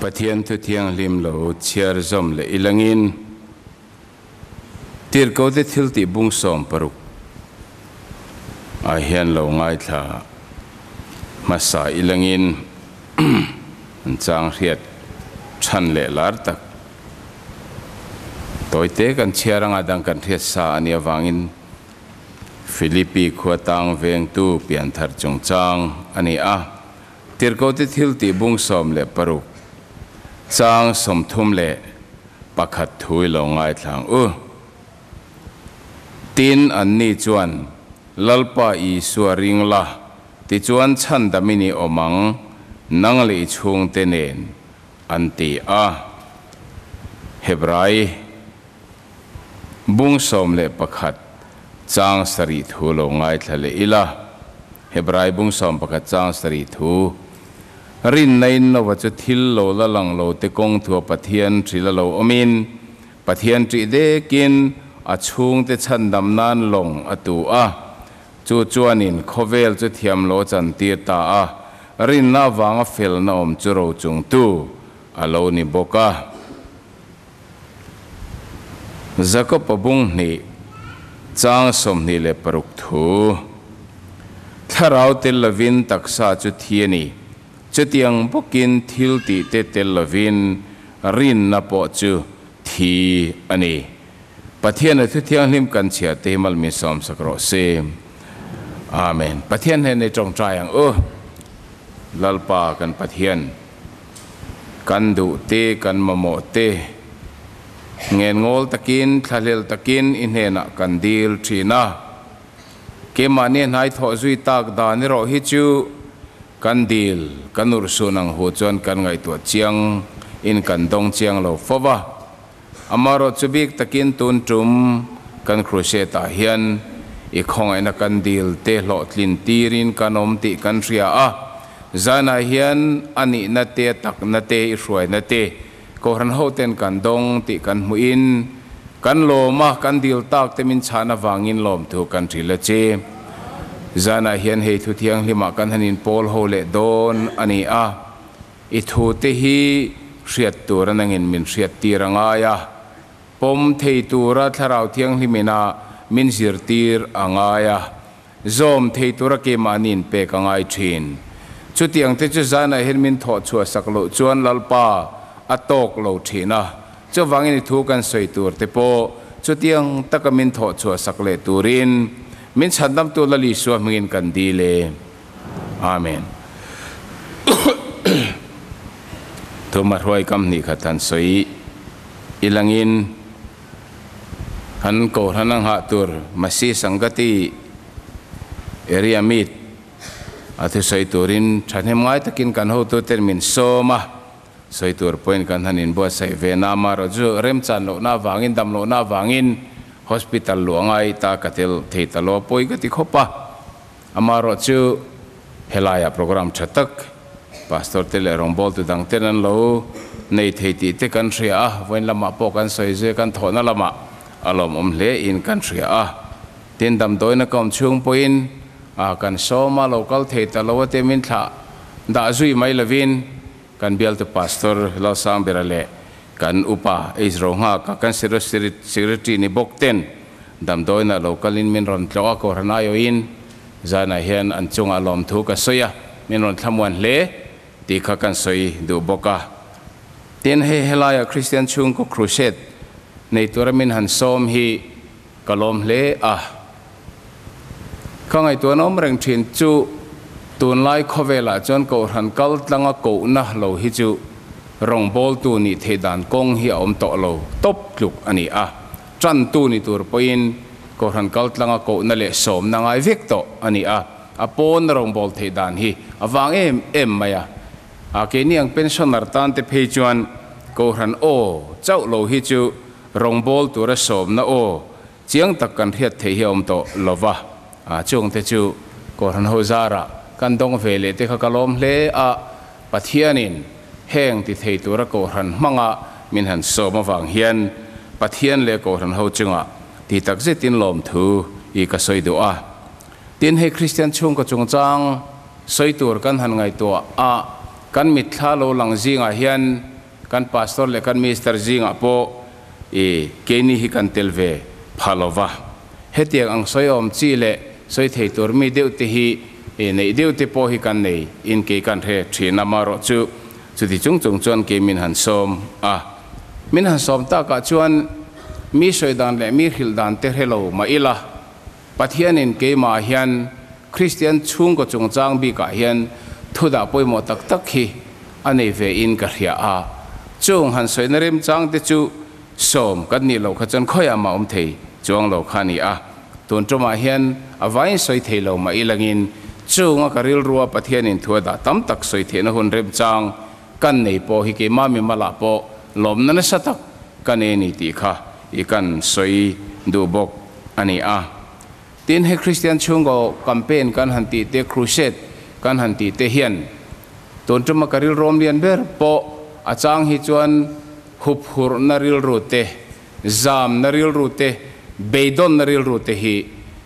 Pathian thu thianghlim lo chhiar zawm leh ilangin Tirhkote thiltih bung 60 ah hian lo ngaithla hmasa ilangin an chang hriat than leh lar tak tawite kan chhiar anga dang kan hriat sa a nih avangin Philippi khua tang vengtu pianthar chungchang a ni a. Tirhkote thiltih bung 16 chang 31 thu i lo ngaithla ang u. Tin, anni chuan, Lalpa Isua ring la, tichuan chhandamin i awm ang, nang leh i chhungte nen, an ti a. Hebrai bung 11 chang 7 thu lo ngaithla leh ila. Hebrai bung 11 chang 7 thu, Rinna in Nova chu thil lo la lang lo te kawng thua Pathian hril a lo awmin, Pathian ṭih dekin a chhungte chhandam nan lawng a tu a. Chu chuanin khawvel chu thiam lo a chantir ta a, rinna avanga felna awm chu rochungtu a lo ni bawk a. Jakob-a bung hnih chang 26 thu, Thlarau tel lovin taksa chu thi a ni, chutiang bawkin thil tihte tel lovin rinna pawh chu thi a ni. Pathian a thu thianghlim kan chhiar te hi malmin sawmsak rawh se. Amen. Pathian hnen i tawngtai ang u. Lalpa kan Pathian. Kan duh te, kan mamawh te, ngenngawl takin, thlahlel takin i hnenah kan dil thin a. Keimahni a hnai thawh zui tak dan erawh hi chu kan dil, kan urhsun ang hu chuan kan ngaihtuah chiang in kan dawng chiang lo fo va. Amaherawh chu bik takin tun tum kan crusade ah hian i khawngaihna kan dil te hlawhtlin tirin kan awm tih kan hria a, zanah hian a nihna te a takna te i hruaina te Kohhran ho ten kan dawng tih kan hmuhin kan lawm a, kan dil tak te min chhan avangin lawmthu kan hrilh a che. Zanah hian hei thu thianghlimah kan han inpawl ho leh dawn a ni a. I thute hi hriat tur a nangin min hriat tir a ngai a, pawm thei tura Thlarau Thianghlim ina min zirtir a ngai a, zawm thei tura keimahni inpek a ngai thin. Chutiang te chu zanah hian min thawh chhuah sak loh chuan Lalpa a tawk lo thin a, chuvangin i thu kan sawi tur te pawh chutiang taka min thawh chhuah sak leh turin min chhandamtu Lal Isua hmingin kan dil e. Amen. Thuma hruai kam hnih khat han sawi ilangin han kohhran a nghah tur Masi Sangati area meet a thusawi turin thahnem ngai takin kan hotuten min sawm a, sawi tur pawhin kan han inbuatsaih ve na amaherawh chu remchan lohna avangin dam lohna avangin hospital luah ngai ta ka tel thei ta lo a pawi ka ti khawp a. Amaherawh chu helaiah program tha tak Pastor te leh rawngbawltu dang ten an lo nei thei tih te kan hria a, vawiin lamah pawh kan sawi zui a, kan thawhna lamah a lawmawm hle in kan hria a. Tin, damdawina ka awm chhung pawhin a kan sawm a, lo kal thei ta lo a te min thlah dah zui mai lovin kan bialtu Pastor Lalsangbera leh kan upa Eizro Nghaka kan Secretary ni bawk ten Damdawiinah lo kalin min rawn tlawh a, Kohhran aiawhin zanah hian an chungah lawmthu ka sawi a, min rawn thlamuan hle tih kha kan sawi duh bawk a. Tin, hei helaia Kristian chhungkaw crusade nei tura min han sawm hi ka lawm hle a. Ka ngaihtuahna awm reng thin chu tunlai khawvelah chuan Kohhran kal tlanga kohna lo hi chu rawngbawltu nih theih dan kawng hi a awm tawh lo tawp tluk a ni a. Tantu ni tur pawhin Kohhran kaltlanga kohna leh sawmna ngai vek tawh a ni a, a pawn rawngbâwl theih dan hi a vang em em mai a. A keini ang pensioner tan te phei chuan Kohhran aw chauh lo hi chu rawngbâwl tura sawmna aw chiang tak kan hriat theih hi a awm tawh lo va. A chungte chu Kohhran ho zarah kan dawng ve leh te kha ka lawm hle a, Pathianin heng ti thei tura Kohhran hmanga min han sawm avang hian Pathian leh Kohhran ho chungah ti tak zetin lawmthu i ka sawi duh a. Tin, hei Kristian chhungkaw chungchang sawi tur kan han ngaihtuah a, Kan mitthla lo lang zingah hian kan pastor leh kan minister zingah pawh i keini hi kan tel ve pha lo va. Hetiang ang sawi awm chi leh sawi thei tur mi deuh te hi i neih deuh te pawh hi kan nei in kei kan hre thin a, marawh chu chuti chung chung chuan kei min han sawm a. Min han sawm takah chuan mi sawi dan leh mi hrilh dan te hre lo mah ila, Pathianin keimah hian Kristian chhungkaw chungchang bikah hian thu dah pawimawh tak tak hi a nei ve in ka hria a, chung han sawina remchang te chu sawm kan nih loh kha chuan khawiah mah awm thei chuang lo kha a ni a. Tun tumah hian a vain sawi thei lo mah ilangin chunga ka rilrua Pathianin thu a dah tam tak sawi theihna hun remchang kan nei pawh hi keimah mimalah pawh lawmna nasa tak ka nei a ni tih kha i kan sawi duh bawk a ni a. Tin, he Kristian chhungkaw campaign kan han tih te, crusade kan han tih te hian tun tuma ka rilruam lian ber pawh a chang hi chuan huphurhna rilru te, zamna rilru te, beidawnna rilru te hi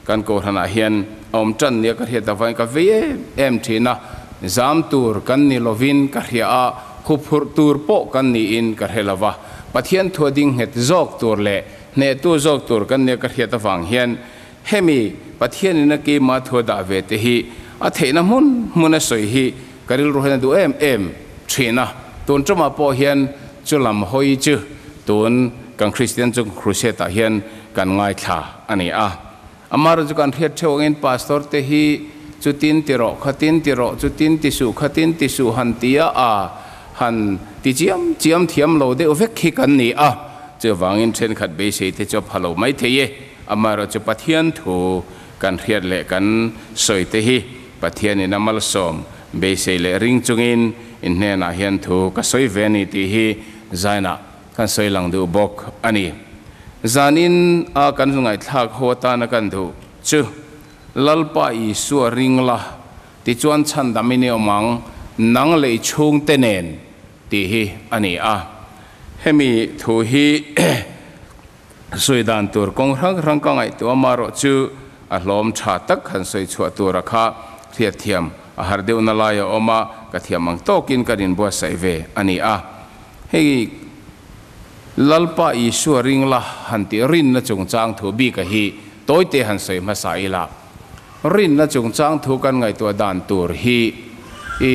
kan kohhranah hian a awm tan nia ka hriat avangin ka vei em em thin a, zam tur kan ni lovin ka hria a, huphurh tur pawh kan niin ka hre lova, Pathian thua ding nghet zawk tur leh Hnehtu zawk tur kan nia ka hriat avang hian hemi Pathianin a keimah thu a dah ve te hi a theihna hmun hmun a sawi hi ka rilru hian a duh em em thin a. Tun tumah pawh hian chu lam hawi chu tun kan Kristian chung Crusade ah hian kan ngaithla a ni a. Amaherawhchu chu kan hriat theuh angin Pastor te hi chutin ti rawh, khatin ti rawh, chutin ti suh, khatin ti suh han ti a, a han ti chiam chiam thiam lo deuh vek hi kan ni a. Chuvangin thenkhat beisei te chu a pha lo mai thei e. Amaherawhchu chu Pathian thu kan hriat leh kan sawi te hi Pathianin a malsawm beisei leh ring chungin in hnenah hian thu ka sawi ve a ni tih hi zainah Kan sawi lang duh bawk a ni. Zanin a kan ngaihthlak ho atana kan duh chu Lalpa Isua ring la, tichuan chhandam i ni awm ang, nang leh i chhungte nen tih hi a ni a. Hemi thu hi sawi dan tur kawng hrang hrang ka ngaihtuah amarawh chu a hlawm tha tak han sawi chhuah tura kha hriatthiam a har deuhna lai a awm a, ka thiam ang tawkin kan inbuatsaih ve a ni a. Hei Lalpa Isua ring la han tih rinna chungchang thu bika hi tawite han sawi hmasa ila. Rinna chungchang thu kan ngaihtuah dan tur hi i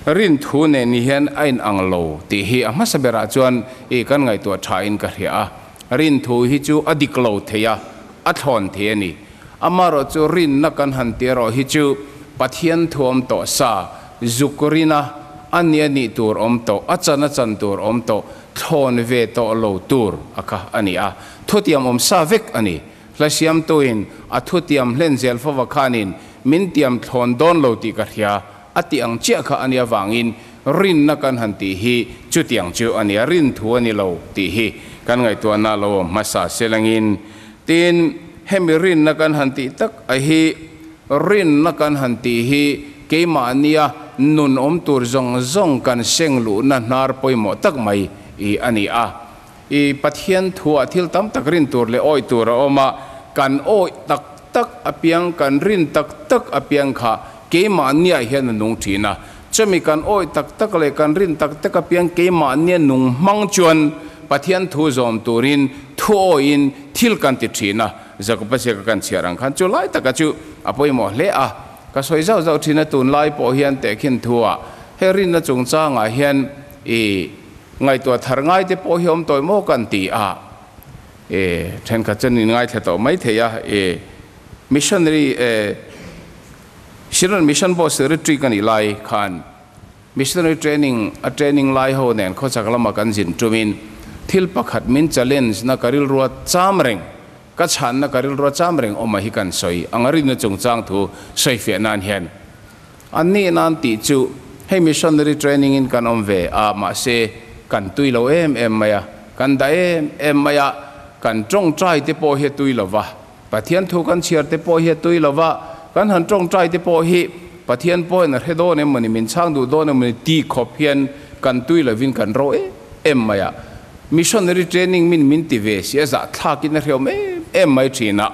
rin thu nen ni hian a inang lo tih hi a hmasa berah chuan i kan ngaihtuah tha in ka hria a. Rin thu hi chu a dik lo thei a, a thlawn thei a ni. Amaherawh chu rinna kan han tih erawh hi chu Pathian thu awm tawh sa, zuk rina a nia nih tur awm tawh, a chan a chan tur awm tawh, thlawn ve tawh lo tur a kha a ni a. Thutiam awm sa vek a ni. Hla siamtuin a thutiam hlen zel fova khanin min tiam thlawn dawn lo tih ka hria a tih ang chiah kha a nia vangin rinna kan han tih hi chutiang chu a nia, rin thu a ni lo tih hi kan ngaihtuahna lo awm hmasa selangin Tin, hemi rinna kan han tih tak a hi, rinna kan han tih hi keimahnia nun awm tur zawng zawng kan seng luhna hnar pawimawh tak mai i a ni a. I Pathian thuah thil tam tak rin tur leh awih tur a awm a, kan awih tak tak apiang, kan rin tak tak apiang kha keimahniah hian a nung thin a. Chumi kan awih tak tak leh kan rin tak tak apiang keimahnia nung hmang chuan Pathian thu zawm turin thu awiin thil kan ti thin a, Jakoba ziaka kan chhiar ang khan chu lai taka chu a pawimawh hle a. Ka sawi zauh zauh thin a, tunlai pawh hian tehkhin thuah he rinna chungchangah hian i ngaihtuah thar ngai te pawh hi awm tawih maw kan ti a, e thenkhat chuan in ngaithla tawh mai thei a, e missionary e Shillong Mission Board Secretary ka nih lai khan Missionary training a training lai ho nen khawchak lama kan zin tumin thil pakhat min challenge na ka rilrua cham reng, ka chhanna ka rilrua cham reng awm a hi kan sawi ang a rinna chungchang thu sawifiah nan hian an nih nan tih chu hei missionary training in kan awm ve a mahse kan tui lo em em mai a, kan dah em em mai a, kan tawngtai te pawh hi a tui lova. Pathian thu kan chhiar te pawh hi a tui lo va, kan han tawngtai te pawh hi Pathian pawhin a hre dawn em mawni, min chhang duh dawn em mawni tih khawp hian kan tui lovin kan ro em em mai a. Missionary training min min ti ve si a zahthlakin a hreawm em em mai thin a.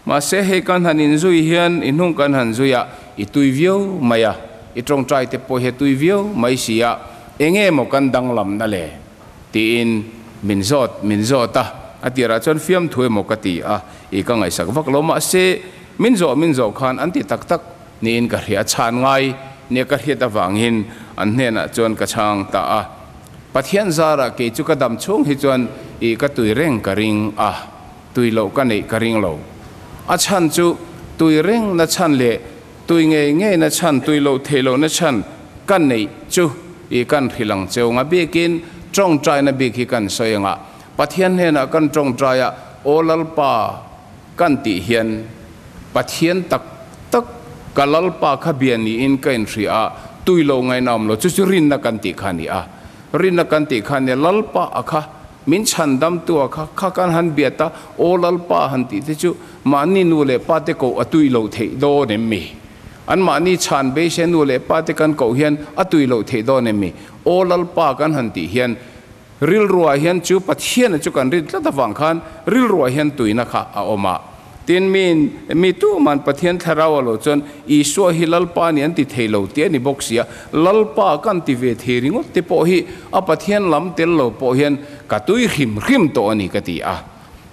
Mahse hei kan han inzui hian i hnung kan han zui a, i tui viau mai a. i tawngtai te pawh hi a tui viau mai si a, enge maw kan danglamna le? Tiin min zawt min zawt a, a tirah chuan fiamthu emaw ka ti a, i ka ngaihsak vak lo mahse min zawh min zawh khan an ti tak tak niin ka hria, chhan ngai nia ka hriat avangin an hnenah chuan ka chhang ta a. Pathian zarah kei chu ka dam chhung hi chuan i ka tui reng ka ring a, tui loh ka neih ka ring lo. A chhan chu tui reng na chhan leh tui ngei ngei na chhan, tui loh theih loh na chhan ka neih chu i kan hrilh ang cheu nga bikin tawngtaina bik hi kan sawi anga Pathian hnenah kan tawngtai a, Aw Lalpa kan tih hian Pathian tak tak ka Lalpa kha bia niin ka inhria a, tui lo ngaihna awm lo, chu chu rinna kan tih kha a ni a. Rinna kan tih kha a nia, Lalpa a kha min chhandamtu a kha, kha kan han biat a, Aw Lalpa han tih te chu mahni nu leh pa te koh a tui loh theih dawn em mi? An mahni chhan beisei nu leh pa te kan koh hian a tui loh theih dawn em mi? Aw Lalpa kan han tih hian Rilruah hian chu Pathiana chu kan rin tlat avang khan rilruah hian tuina kha a awm a. Tin, miin mi tuman Pathian thlarau a lo chuan Isua hi Lalpa ni an ti thei lo tih a ni bawk si a. Lalpa kan ti ve thei ringawt te pawh hi a Pathian lam tel lo pawh hian ka tui hrim hrim tawh a ni ka ti a.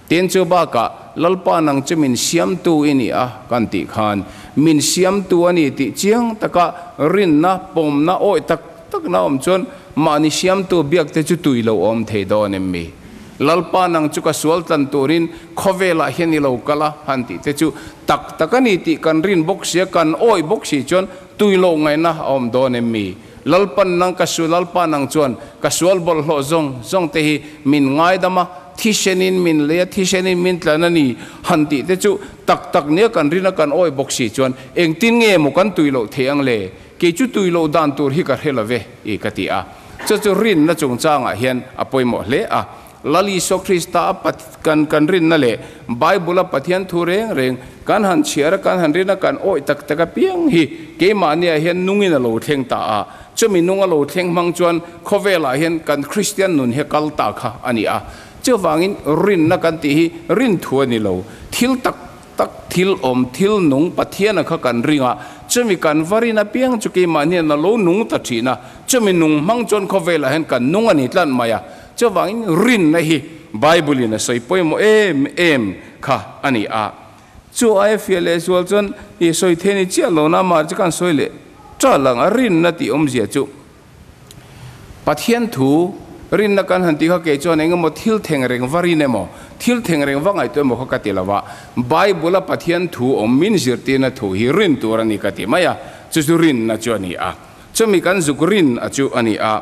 Tin, chu bakah Lalpa nang chu min siamtu i ni a kan tih khan min siamtu a ni tih chiang taka rinna, pawmna, awih tak takna awm chuan mahni siamtu biak te chu tui lo awm thei dawn em mi? Lalpa nang chu ka sual tlan turin khawvelah hian i lo kal a han tih te chu tak tak a ni tih kan rin bawk sia, kan awih bawk si chuan tui lo ngaihna a awm dawn em mi? Lalpan nang ka su Lalpa nang chuan ka sual bawlhhlawh zawng zawng te hi min ngaidam a, thisenin min lei a, thisenin min tlan a ni han tih te chu tak tak nia kan rin a kan awih bawk si chuan engtin nge maw kan tui loh thei ang le? Kei chu tui loh dan tur hi ka hre lo ve, i ka ti a. Chu chu rinna chungchangah hian a pawimawh hle a. Lal Isua Krista a Pat kan kan rinna leh Bible a Pathian thu reng reng kan han chhiar a, kan han rin a, kan awih tak tak apiang hi keimahniah hian nungin a lo thleng ta a. Chumi nung a lo thleng hmang chuan khawvelah hian kan Kristian nun hi a kal ta kha a ni a. Chuvangin rinna kan tih hi rin thu a ni lo, thil tak Tak thil awm thil nung Pathiana kha kan ring a, chumi kan va rin apiang chu keimah hian a lo nung ta thin a, chumi nung hmang chuan khawvelah hian kan nung a ni tlat mai a, chuvangin rinna hi Bible in a sawi pawimawh em em kha a ni a. Chu aia fiah leh zual chuan i sawi thei ni chiah lo na amah chu kan sawi leh ṭal ang a, rinna tih awmzia chu. Pathian thu rinna kan han tih kha kei chuan eng emaw thil theng reng va rin emaw, thil theng reng va ngaihtuah emaw kha ka ti lo va, Bible-a Pathian thu awm min zirtirna thu hi rin tur a ni ka ti mai a, chu chu rinna chu a ni a. Chumi kan zuk rin a chu a ni a.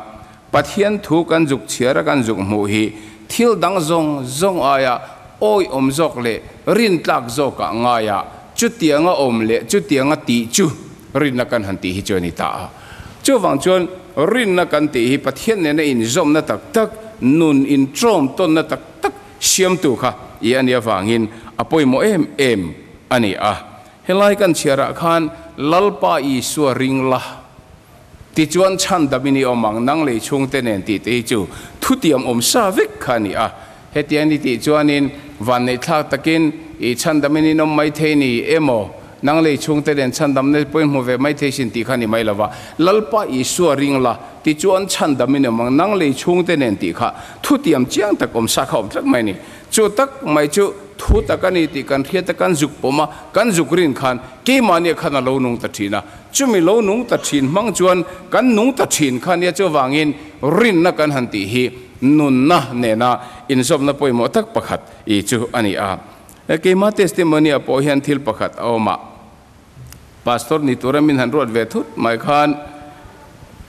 Pathian thu kan zuk chhiar a kan zuk hmuh hi thil dang zawng zawng aia awihawm zawk leh rintlak zawkah ngaia chutianga awm leh chutianga tih chu rinna kan han tih hi chu a ni ta a. Chuvang chuan rinna kan tih hi Pathian nena inzawmna tak tak, nun intawm tawnna tak tak siamtu kha i a nih avangin a pawimawh em em a ni a. Helai kan chhiarah khan Lalpa Isua ring la, tichuan chhandam in i awm ang, nang lei chhungte nen tih te hi chu thutiam awm sa vek kha a ni a. Hetiang ni tih chuanin vanneihthlak takin i chhandamin in awm maithei ni emaw, nang lei chhungte nen chhandamna pawhin hmu ve maithei sin tih kha ni mai lova, Lalpa Isua ring la, tichuan chhandamin awm ang, nang lei chhungte nen tih kha thutiam chiang tak awm sa kha awm tlat mai a ni. Chu tak mai chu thu tak a ni tih kan hriat a, kan zuk pawm a, kan zuk rin khan keimahnia khan a lo nung ta thin a, chumi lo nung ta thin hmang chuan kan nung ta thin kha nia chuvangin rinna kan han tih hi Nunna nena inzawmna pawimawh tak pakhat i chu a ni a. Keima testimony-ah pawh hian thil pakhat a awm a. Pastor ni tura min han ruat ve thut mai khan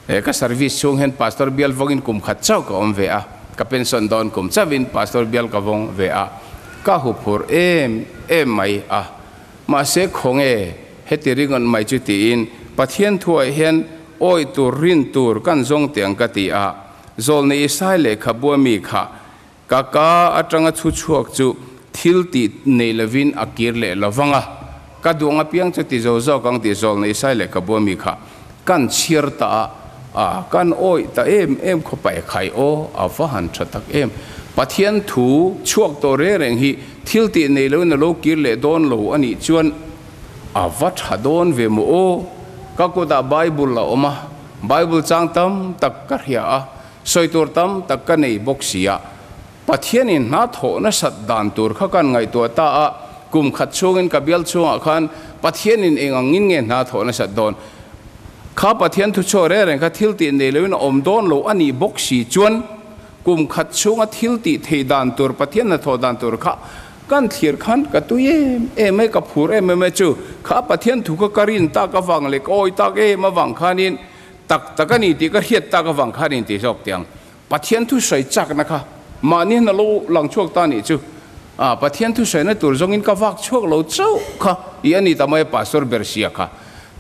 he ka service chhung hian Pastor bial vawngin kum khat chauh ka awm ve a. Ka pension dawn kum chauhin Pastor bial ka vawng ve a. Ka huphurh em em mai a. Mahse khawnge heti ringawn mai chu tiin Pathian thuah hian awih tur rin tur kan zawng teh ang ka ti a. Zawlnei Isai lehkhabu a mi kha ka ka atanga chhu chhuak chu thil tih nei lovin a kir leh lo vang a, ka duang apiang chu ti zo zawk ang tih Zawlnei Isai lehkhabu a mi kha kan chhiar ta a, a kan awih ta em em khawpa e khai aw, a va han tha tak em. Pathian thu chhuak tawh reng reng hi thil tih nei lovin a lo kir leh dawn lo a nih chuan a va tha dawn ve maw aw. Ka kutah Bible a awm a, Bible chang tam tak ka hria a, sawi tur tam tak ka nei bawk si a. Pathianin hna thawh nasat dan tur kha kan ngaihtuah ta a, kum khat chhungin ka bial chhungah khan Pathianin eng angin nge hna thawh nasat dawn? Kha Pathian thuchhuak reng reng kha thil tih nei loin a awm dawn lo a nih bawk si chuan kum khat chhunga thil tih theih dan tur, Pathian hnathawh dan tur kha kan thlir khan ka tui em em e, ka phur em em e chu kha Pathian thu kha ka rin tak avang leh ka awi tak em avang khanin tak tak a ni tih ka hriat tak avang khanin tih zawk teh ang. Pathian thusawi chakna kha mahni hna lo lang chhuak ta nih chu a, Pathian thusawi tur zawngin ka vak chhuak lo chauh kha i a ni ta mai a Pastor ber sia kha.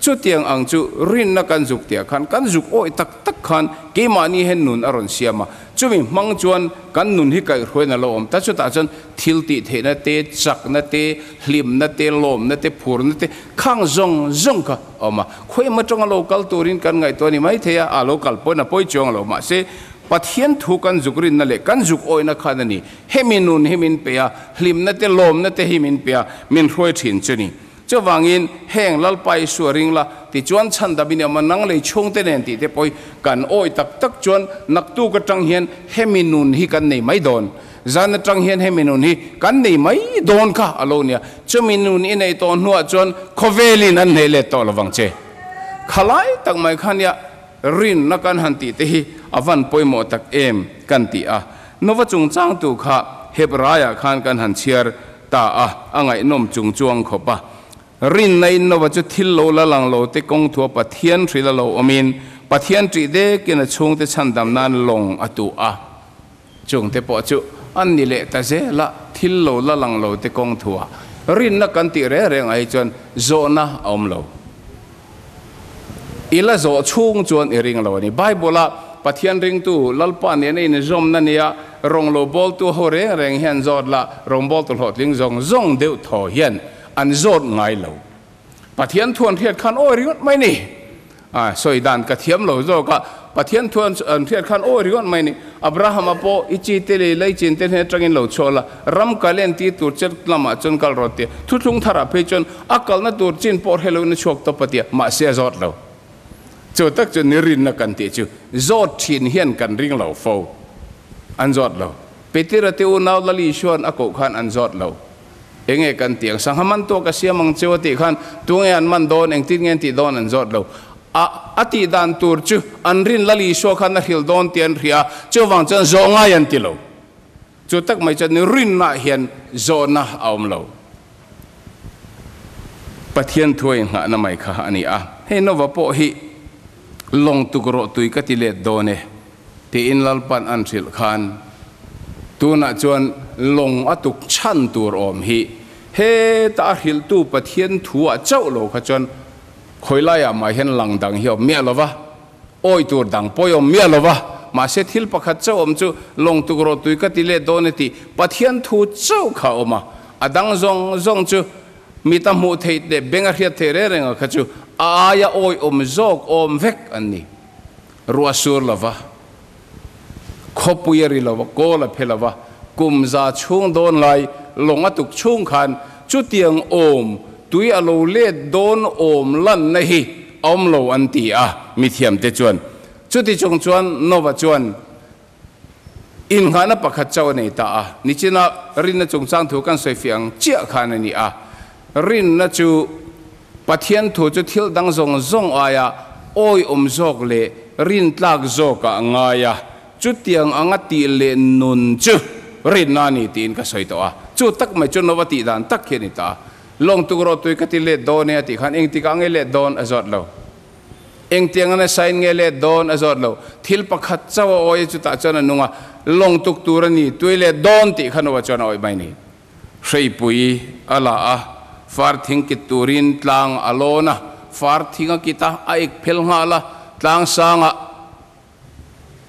Chutiang ang chu rinna kan zuk tih ah khan kan zuk awih tak tak khan keimahni hian nun a rawn siam a, chumi hmang chuan kan nun hi kaihhruain a lo awm ta. Chutah chuan thil tih theihna te, chakna te, hlimna te, lawmna te, phurna te khang zawng zawng kha a awm a. Khawi emaw tanga lo kal turin kan ngaihtuah a ni maithei a, a lo kal pawhin a pawi chuang lo. Mahse, Pathian thu kan zuk rinna leh kan zuk awihna khan a ni. Hemi nun hi min pe a, hlimna te, lawmna te hi min pe a, min hruai thin chu ni. Chuvangin, heng Lalpa Isua ring la, tichuan chhandam i ni awm a, nang lei chhungte nen tih te pawh hi kan awih tak tak chuan naktuk atang hian hemi nun hi kan nei mai dawn. Zan atang hian hemi nun hi kan nei mai dawn kha a lo nia. Chumi nun i neih tawh hnuah chuan khawvelin an hneih let tawh lovang che. Khalai tak mai kha nia rinna kan han tih te hi a van pawimawh tak em kan ti a. Nova chungchangtu kha Hebraiah khan kan han chhiar ta a, a ngaihnawm chung chuang khawp a. Rinna in Nova chu thil lo la lang lo te kawng thua Pathian hril a lo awmin Pathian ṭih dekin a chhungte chhandam nan lawng a tuh a. Chungte pawh chu an ni leh ta zel a, thil lo la lang lo te kawng thua rinna kan tih reng reng ah hi chuan zawhna a awm lo. I la zawh chhung chuan i ring lo a ni. Bible-a Pathian ringtu Lalpa nena inzawmna nia rawng lo bawltu ho reng reng hian zawt la, rawngbawltu hlawhtling zawng zawng deuh thaw hian an zawt ngai lo. Pathian thu an hriat khan awi ringawt mai ni. A sawi dan ka thiam lo zawk a, Pathian thu an hriat khan awi ringawt mai ni. Abrahama pawh i chi te leh lei chin te hnen atangin lo chhuak la, ram kal en tir tur che lamah chuan kal rawh tia. Thuthlung tharah phei chuan a kalna tur chin pawh hre loin a chhuak tawp a tia, mahse a zawt lo. Chu tak chu ni rinna kan tih chu zawt thin hian kan ring lo fo. An zawt lo. Petera te unau Lali Isua'n a koh khan an zawt lo. Enge kan tih ang? Sangha man tuah ka siam ang cheu a tih khan tunge an man dawn, engtin nge an tih dawn an zawt lo. A a tih dan tur chu an rin Lal Isua khan a hril dawn tih an hria a, chuvang chuan zawh ngai an ti lo. Chu tak mai chuan rinnah hian zawhna a awm lo. Pathian thu a inghahna mai kha a ni a. Hei Nova pawh hi lawng tuk rawh tui ka ti let dawn e. Tiin Lalpan an hrilh khan, Tunah chuan lawng a tuk chhan tur awm hi heta a hrilhtu Pathian thu-ah chauh lo kha chuan khawi laiah mah hian lang dang hi a awm miah lo va, awi tur dang pawh i awm miah lo va, mahse thil pakhat chauh awm chu lawng tuk rawh tui ka ti let dawn e tih Pathian thu chauh kha a awm a, a dang zawng zawng chu mit a hmuh theih leh beng a hriat theih reng reng a kha chu a aia awi awm zawk awm vek an ni. Ruah sur lova, khawpui a ri lova, kawl a phe lova, kum za chhung dawn lai lawng a tuk chhung khan chutiang awm tui a lo let dawn awm lanna hi a awm lo an ti a, mithiamte chuan. Chuti chung chuan Nova chuan innghahna pakhat chauh a nei ta a, nichina rinna chungchang thu kan sawifiah ang chiah khan a ni a. Rinna chu Pathian thu chu thil dang zawng zawng aia awiawm zawk leh rintlak zawkah a ngai a, chutiang anga tih leh nun chu rinna a ni tiin ka sawi tawh a. Chu tak mai chu Nova tih dan tak hi a ni ta a. Lawng tuk rawh tui ka ti let dawn e a tih khan engtikah nge let dawn a zawt lo. Engtiang a nasain nge let dawn a zawt lo. Thil pakhat chauh a awi a chutah chuan a nung a, lawng tuk tur a ni, tui let dawn tih kha Nova chuan a awih mai a ni. Hreipui a la a, far thing kit turin tlang a lawn a, far thing a kit a, a ik phel nghal a, tlang sangah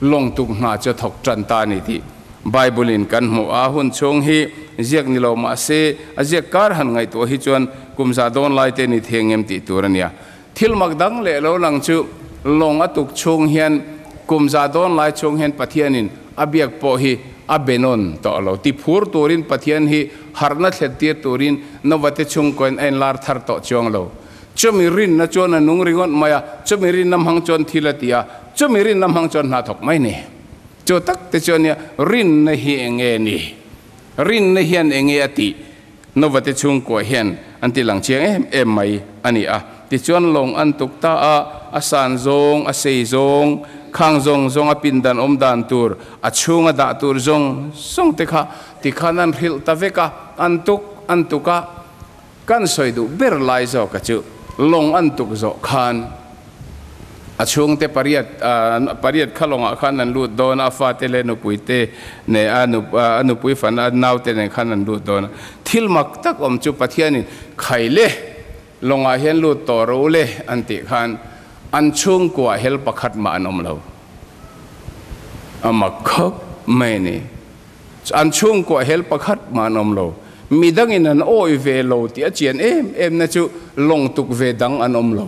lawng tuk hna chu a thawk tan ta a ni tih Bible-in kan hmuh a. Hun chhung hi ziak ni lo mah se, a ziak kar han ngaihtuah hi chuan kum za dawn lai te ni thei ngem tih tur a nia. Thil mak dang leh lo lang chu lawng a tuk chhung hian kum za dawn lai chhung hian Pathianin a biak pawh hi a be nawn tawh lo. Ti phur turin Pathian hi harhna thlen tir turin Novate chhungkawiin a inlar thar tawh chuang lo. Chumi rinna chuan a nung ringawt mai a, chumi rinna hmang chuan thil a ti a, chumi rinna hmang chuan hna thawk mai ni. Chu tak te chuan nia rinna hi eng nge ni? Rinna hian eng nge a tih? Nova te chhungkua hian an ti lang chiang em em mai a ni a. Tichuan lawng an tuk ta a, a san zawng, a sei zawng, khang zawng zawng a pindan awm dan tur, a chhunga dah tur zawng zawng te kha tikhan an hrilh ta vek a, an tuk an tuk a. Kan sawi duh ber lai zawka chu lawng an tuk zawh khan a chhungte pariat pariat kha lawngah khan an lut dawn a, a fate leh nupuite nen a a nupui fan a naute nen khan an lut dawn a. Thil mak tak awm chu Pathianin khai le lawngah hian lut tawh ro le an tih khan an chhungkuah hel pakhat mah an awm lo. A mak khawp mai a ni. An chhungkuah hel pakhat mah an awm lo. Midangin an awih ve lo tih a chian em em na chu lawng tuk ve dang an awm lo.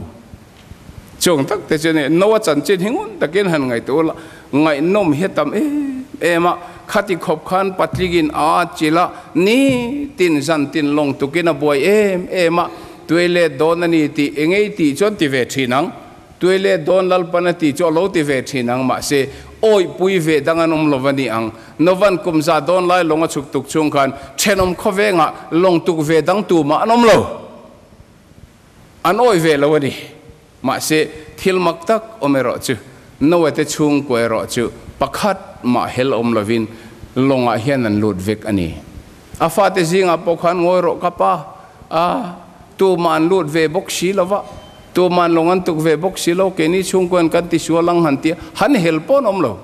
Chung tak te chu ni, Noa chanchin hi ngun takin han ngaihtuah ula, ngaihnawm hi a tam em em a, khati khawp khan patlingin a chilh a, nitin zantin lawng tukin a buai em em a, tuai let dawn a ni tih engei tih chuan ti ve thin ang. Tuai leh dawn Lalpan a tih chu a lo ti ve thin ang, mahse, awihpui ve dang an awm lo va ni ang. Novan kum za dawn lai lawng a chhuk tuk chhung khan thenawm khawvengah lawng tuk ve dang tumah an awm lo. An awih ve lo a ni. Mahse, thil mak tak awm erawh chu Noah te chhungkua erawh chu pakhat mah hel awm lovin lawngah hian an lut vek a ni. A fate zingah pawh khan ngawi rawh ka pa a, tumah an lut ve bawk si lo va. Tuman lawng an tuk ve bawk si lo, keini chhungkuan kan ti sual ang han tia, han hel pawh an awm lo.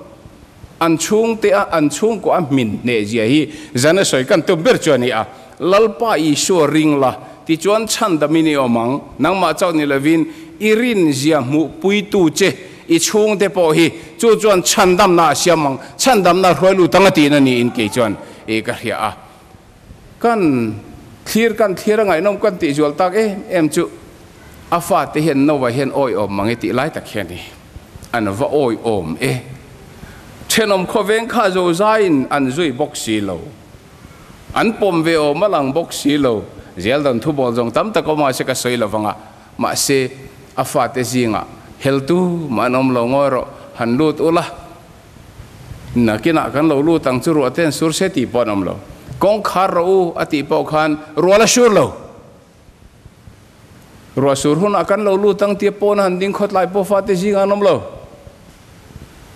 An chhungte a, an chhungkua a hmin hneh zia hi zan a sawi kan tum ber chu a ni a. Lalpa Isua ring la, tichuan chhandamin i awm ang, nangmah chauh ni lovin i rin zia hmuhpuitu che i chhungte pawh hi chu chuan chhandamna a siam ang, chhandamna hruai lut ang a tihna niin kei chuan i ka hria a. Kan thlir kan thlir a ngaihnawm kan tih zual tak em em chu a fate hian Noah hian awiawm mang e tih lai tak hian hi an va awiawm e. Thenawm khawveng kha zozaiin an zui bawk si lo. An pawm ve awm a lang bawk si lo. Zel dan thubawl zawng tam tak awm a se ka sawi lo vang a, mahse a fate zingah heltu mah an awm lo ngawi rawh han lut ula. Nakinah kan lo lut ang chu ruah ten sur se tih pawh an awm lo. Kawngkhar rawh u a tih pawh khan rual a sur lo. Ruah sur hunah kan lo lut ang tia pawn a han ding khawtlai pawh fate zingah an awm lo.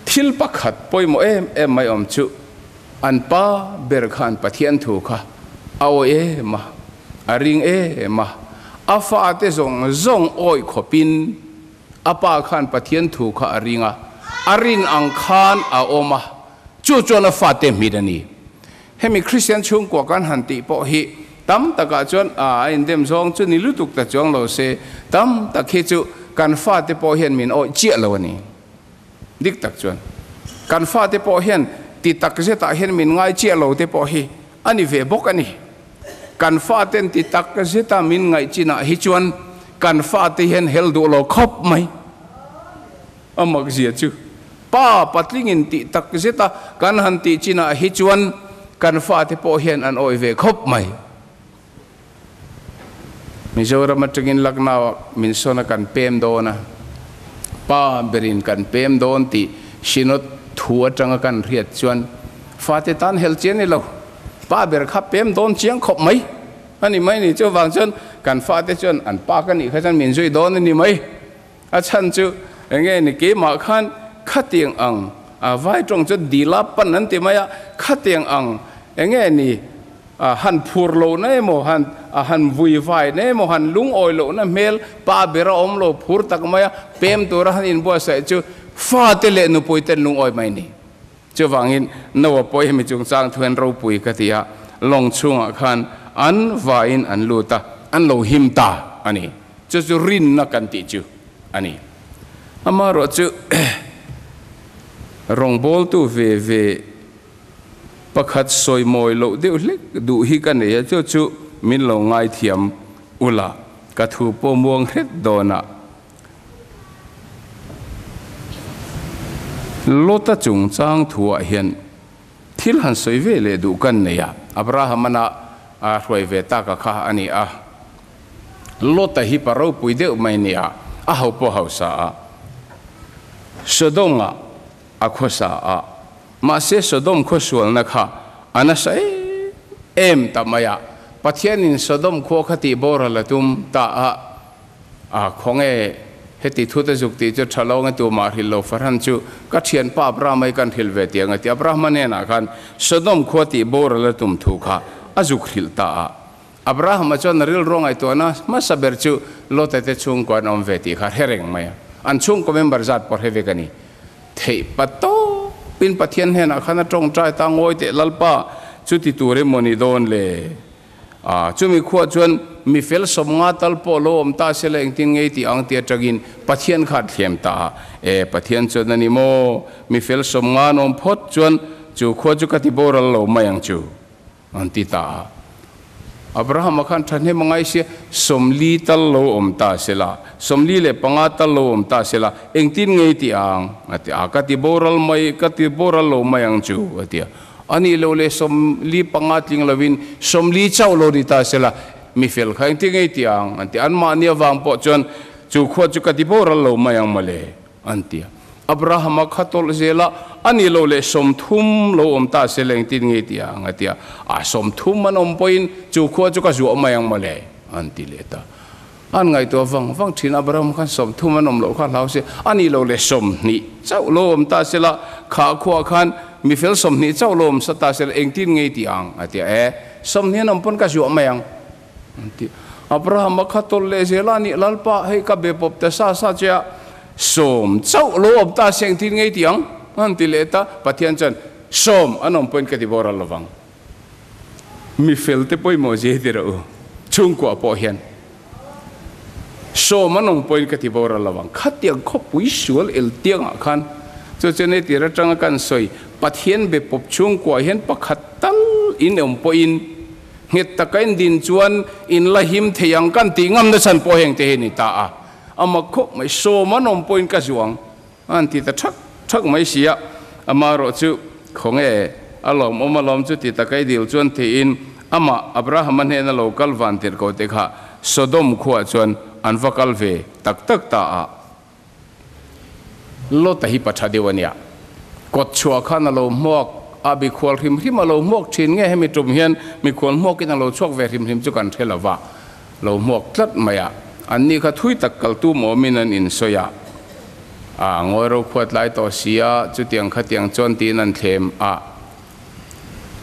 Thil pakhat pawimawh em em mai awm chu an pa ber khan Pathian thu kha a awih em a, a ring em a, a fate zawng zawng awih khawpin A pa khan Pathian thu kha a ring a, a rin ang khan a awm a, chu chuan a fate hmit a ni. Hemi Kristian chhungkua kan han tih pawh hi tam takah chuan a indem zawng chu ni lutuk ta chuang lo se, tam tak hi chu kan fate pawh hian min awih chiah lo a ni. Dik tak chuan kan fate pawh hian ti tak zetah hian min ngai chiah lo te pawh hi a ni ve bawk a ni. Kan faten ti tak zeta min ngaih chinah hi chuan kan fate hian hel duh lo khawp mai. A mak zia chu pa patlingin ti tak zeta kan han tih chinah hi chuan kan fate pawh hian an awih ve khawp mai. Mizoram atangin Lucknow-ah min sawn a kan pem dawn a, pa berin kan pem dawn tih Synod thu atanga kan hriat chuan fate tan hel chian ni lo. Pa ber kha pem dawn chiang khawp mai a ni mai ni. Chuvang chuan kan fate chuan an pa ka nih kha chuan min zui dawn a ni mai. A chhan chu eng nge ni keimah khan khatiang ang a vai tawng chu dila pan an ti mai a, khatiang ang eng nge ni a han phur lohna emaw han a han vui vaina emaw han lungawi lohna hmel pa ber a awm lo phur tak mai a, pem tura han inbuatsaih chu fate leh nupui ten lungawi mai ni. Chuvangin Noah pawh hemi chungchang thu hian ropui ka ti a, lawng chhungah khan an vain an lut a, an lo him ta a ni. Chu chu rinna kan tih chu a ni. Amaherawh chu rawngbawltu ve ve pakhat sawi mawi loh deuh hlek duh hi ka nei a, chu chu min lo ngaithiam ula ka thu pawh muang hret dawnah. Lota chungchang thuah hian thil han sawi ve leh duh kan nei a, Abrahamana a hruai ve taka kha a ni a. Lota hi pa ropui deuh mai nia, a ho pawh hausa a, Sodom-ah a khawsa a, mahse Sodom khawsualna kha a nasa em em ta mai a, Pathianin Sodom khua kha tih boral a tum ta a, a khawnge heti thut a zuk tih chu tha lo nge tumah hrilh lo fahran chu ka thianpa Abrahama hi kan hrilh ve tiang a ti. Abrahama hnenah khan Sodom khua tih boral a tum thu kha a zuk hrilh ta a. Abrahama chuan a rilru ngaihtuahna hmasa ber chu Lota te chhungkua an awm ve tih kha hre reng mai a, an chhungkaw member zat pawh hre vek a ni. Theih pa tawpin Pathian hnenah khan a tawngtai ta ngawi teh Lalpa chu ti tur emaw ni dawn le? A, chumi khuah chuan mi fel sawmnga tal pawh lo awm ta se la engtin ngei tih ang ti atangin Pathian kha a thlem ta a. E, Pathian chuan a ni maw? Mi fel sawmnga an awm phawt chuan chu khua chu ka ti boral lo mai ang chu. An ti ta a. Abrahama khan thahnem a ngai sia, 40 tal lo awm ta se la, 45 tal lo awm ta se la, engtin ngei ti ang? A ti a. Ka ti boral mai, ka ti boral lo mai ang chu, a ti a. A nih loh leh 45 tling lovin 40 chauh lo ni ta se la, mi fel kha engtin ngei ti ang? An ti a. Anmahni avang pawh chuan chu khua chu ka ti boral lo mai ang mawle. An ti a. Abrahama kha tawlh zel a, a nih loh leh 30 lo awm ta se leng tin nge ti ang a ti a. A 30 an awm pawhin chu khua chu ka zuah mai ang mawle, an ti leh ta. An ngaihtuah vang vang thin, Abraham khan 30 an awm loh kha hlau se, a nih loh leh 20 chauh lo awm ta se la, kha khuah khan mi fel 20 chauh lo awm sa ta se la engtin nge ti ang a ti a. E, 20 an awm pawn ka zuah mai ang. An ti. Abraham a kha tawlh leh zel a nih Lalpa, hei ka be pawp ta sa sa che a, 10 chauh lo awm ta seng thin ngei ti ang, an ti leh ta. Pathian chuan, 10 an awm pawhin ka ti boral lovang. Mi fel te pawimawh zia hi ti rawh u, chhungkuah pawh hian 10 an awm pawhin ka ti boral lovang. Khatiang khawpui sual el tiangah khan, chu chuan hei tir atanga kan sawi, Pathian be pawp chhungkuah hian pakhat tal in awm pawhin, Nghet taka in din chuan in la him thei ang kan tih ngam na chhan pawh heng te hi a ni ta a. A mak khawp mai, 10 an awm pawhin ka zuang a han ti ta thak thak mai si a. Amaherawh chu khawnge a lawmawm alawm chu ti taka i dil chuan tiin amah Abrahama hnena lo kal van tirh ko te kha Sodom khuah chuan an va kal ve tak tak ta a. Lota hi pa tha deuh a nia. Kawt chhuah khan a lo hmuak a, mikhual hrim hrim a lo hmuak thin nge hemi tum hian mikhual hmuakin a lo chhuak ve hrim hrim chu kan hre lo va, lo hmuak tlat mai a. Anni kha thui tak kal tum awmin an insawi a, a ngawi ro khuat lai tawh si a, chutiang khatiang chuan tiin an thlem a,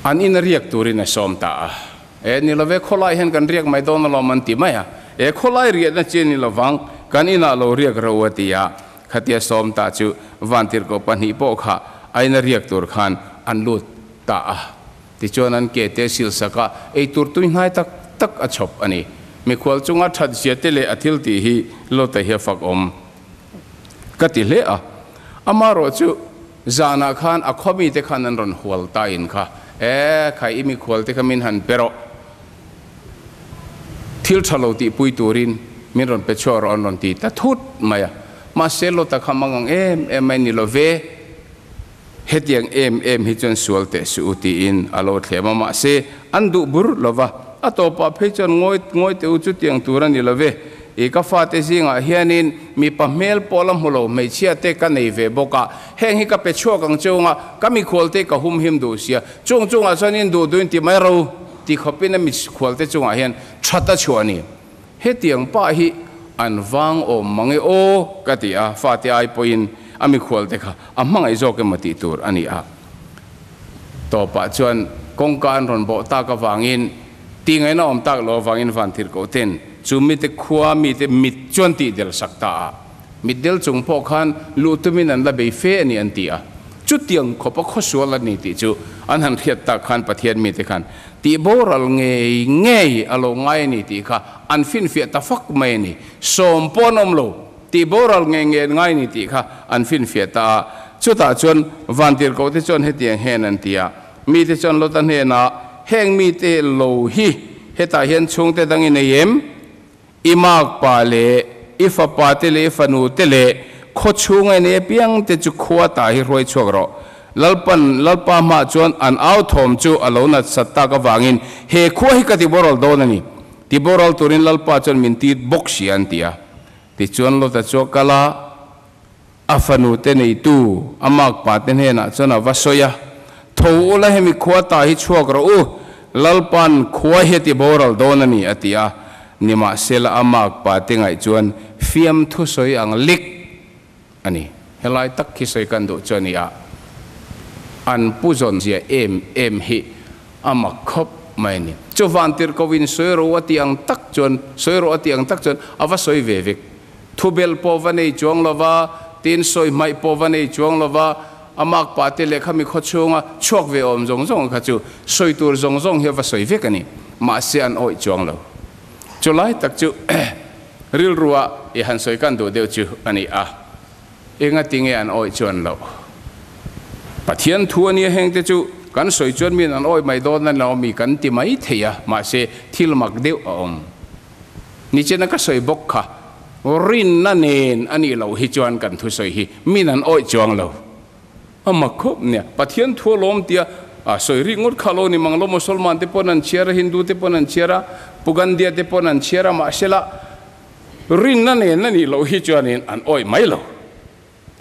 an in a riak turin a sawm ta a. E, ni love, khawlai hian kan riak mai dawn alawm an ti mai a. E, khawlai riahna chi a ni lovang, kan inah lo riak ro a ti a. Khatia sawm ta chu vantirhkoh pahnih pawh kha a ina riak tur khan an lut ta a. Tichuan an ke te silsak a, eitur tui hnai tak tak a chhawp a ni. Mikhual chunga that zia te leh a thil tih hi Lota hi a fak awm ka ti hle a. Amaherawh chu Zanah khan a khaw mite khan an rawn hual ta in kha, E, khai i mikhual te kha min han pe rawh. Thil tha lo tihpui turin min rawn pe chhuak rawh an rawn ti ta thut mai a. Mahse Lota kha mang ang em em mai ni lo ve, hetiang em em hi chuan sual teh suh u tiin a lo thlem a, mahse an duh bur lo va. A tawpah phei chuan ngawi ngawi teh u chutiang tur a ni lo ve. I ka fate zingah hianin mipa hmel pawh la hmu lo hmeichhia te ka nei ve bawk a, heng hi ka pe chhuak ang chunga ka mikhual te ka hum him duh sia, chung chungah chuan in duh duhin ti mai ro ti khawpin a mikhual te chungah hian that a chhuah a ni. Hetiang pah hi an vang awm mang e aw ka ti a, fate ai pawhin a mikhual te kha a hmangaih zawk emaw tih tur a ni a. Tawpah chuan kawngka an rawn bawh tak avangin Ti ngaihna awm tak lo avangin vantirhkoh ten chu mite khua mite mit chuan tih del sak ta a, mit del chung pawh khan luh tumin an la bei fe a ni an ti a. Chutiang khawpa khawsual a ni tih chu an han hriat tak khan Pathian mite khan tih boral ngei ngei a lo ngai a ni tih kha an finfiah ta fak mai a ni. 10 pawh an awm lo, tih boral ngei ngei an ngai a ni tih kha an finfiah ta a. Chutah chuan vantirhkoh te chuan hetiang hian an ti a. Mite chuan Lota hnenah, Heng mite lo hi hetah hian chhungte dang i nei em? I makpa leh i fapa te leh i fanu te leh khaw chhunga i nei apiang te chu khua tah hi hruai chhuak rawh. Lalpan Lalpa hmaah chuan an au thawm chu a lo nat sat tak avangin he khua hi ka ti boral dawn a ni. Tiboral turin Lalpa chuan min tir bawk si a, an ti a. Tichuan Lota chu a kal a, a fanu te neitu a makpa te hnenah chuan a va sawi a, Tho ula hemi khua ta hi chhuak rawh u, Lalpa'n khua hi a tiboral dawn a ni, a ti a. Nimahsela a makpa te ngaih chuan fiamthu sawi ang lik a ni. Helai tak khi sawi kan duh chu a ni a, an pu zawn zia em em hi a mak khawp mai a ni. Chu vantirhkohin sawi ro a tih ang tak chuan, sawi rawh a tih ang tak chuan a va sawi ve vek. Thubel pawh va nei chuang lo va, tin sawi hmaih pawh va nei chuang lo va, a makpa te leh khami khaw chhunga chhuak ve awm zawng zawng kha chu sawi tur zawng zawng hi a va sawi vek a ni. Mahse an awih chuang lo. Chulai tak chu rilrua i han sawi kan duh deuh chu a ni a, engati nge an awih chuan loh? Pathian thu a nia hengte chu kan sawi chuan min an awih mai dawn a lo mi kan ti mai thei a, mahse thil mak deuh a awm. Nichina ka sawi bawk kha rinna nen a nih loh hi chuan kan thusawi hi min an awih chuang lo. A mak khawp nia, Pathian thu a lawm tia a sawi rik ngawt kha lo ni mang lo, Mosolman te pawn an chhiar a, Hindu te pawn an chhiar a, Pugandia te pawn an chhiar a, mahsela rinna nen a nih loh hi chuanin an awih mai lo.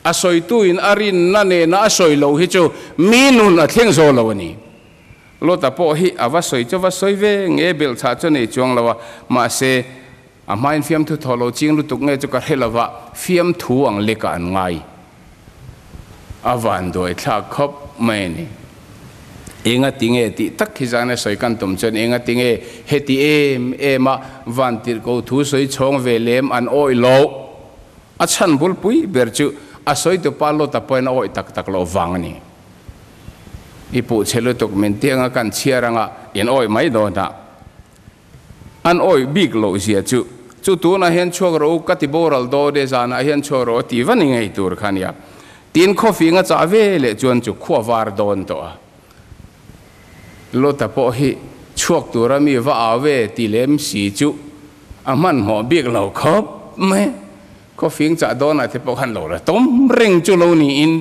A sawituin a rinna nena a sawi loh hi chu mi nun a thleng zo lo a ni. Lota pawh hi a va sawi chu va sawi ve nge belhchhah chu nei chuang lo a, mahse a hmain fiamthu thaw lo ching lutuk nge chu ka hre lo va, fiamthu ang lekah an ngai. A van duai thlak khawp mai a ni. Enga ti nge tih tak hi zan a sawi kan tum chuan enga ti nge heti em em a van tirhko thu sawi chhawng ve lem an awih loh. A chhan bulpui ber chu a sawi tupa Lota pawhin a awih tak tak loh vang a ni. I puh chhe lutuk min tih anga kan chhiar anga in awih mai dawn a. An awih bik loh zia chu, chu tunah hian chhuak rawh u, ka ti boral dawn e, zanah hian chhuak rawh u tih va ni ngei tur kha nia. Tin khawfing a chah ve leh chuan chu khua var dawn tawh a. Lota pawh hi chhuak tura mi va au e ti lem si chu a hmanhmawh bik lo khawp mai. Khawfing chah dawnah te pawh khan lo la tawm reng chu lo niin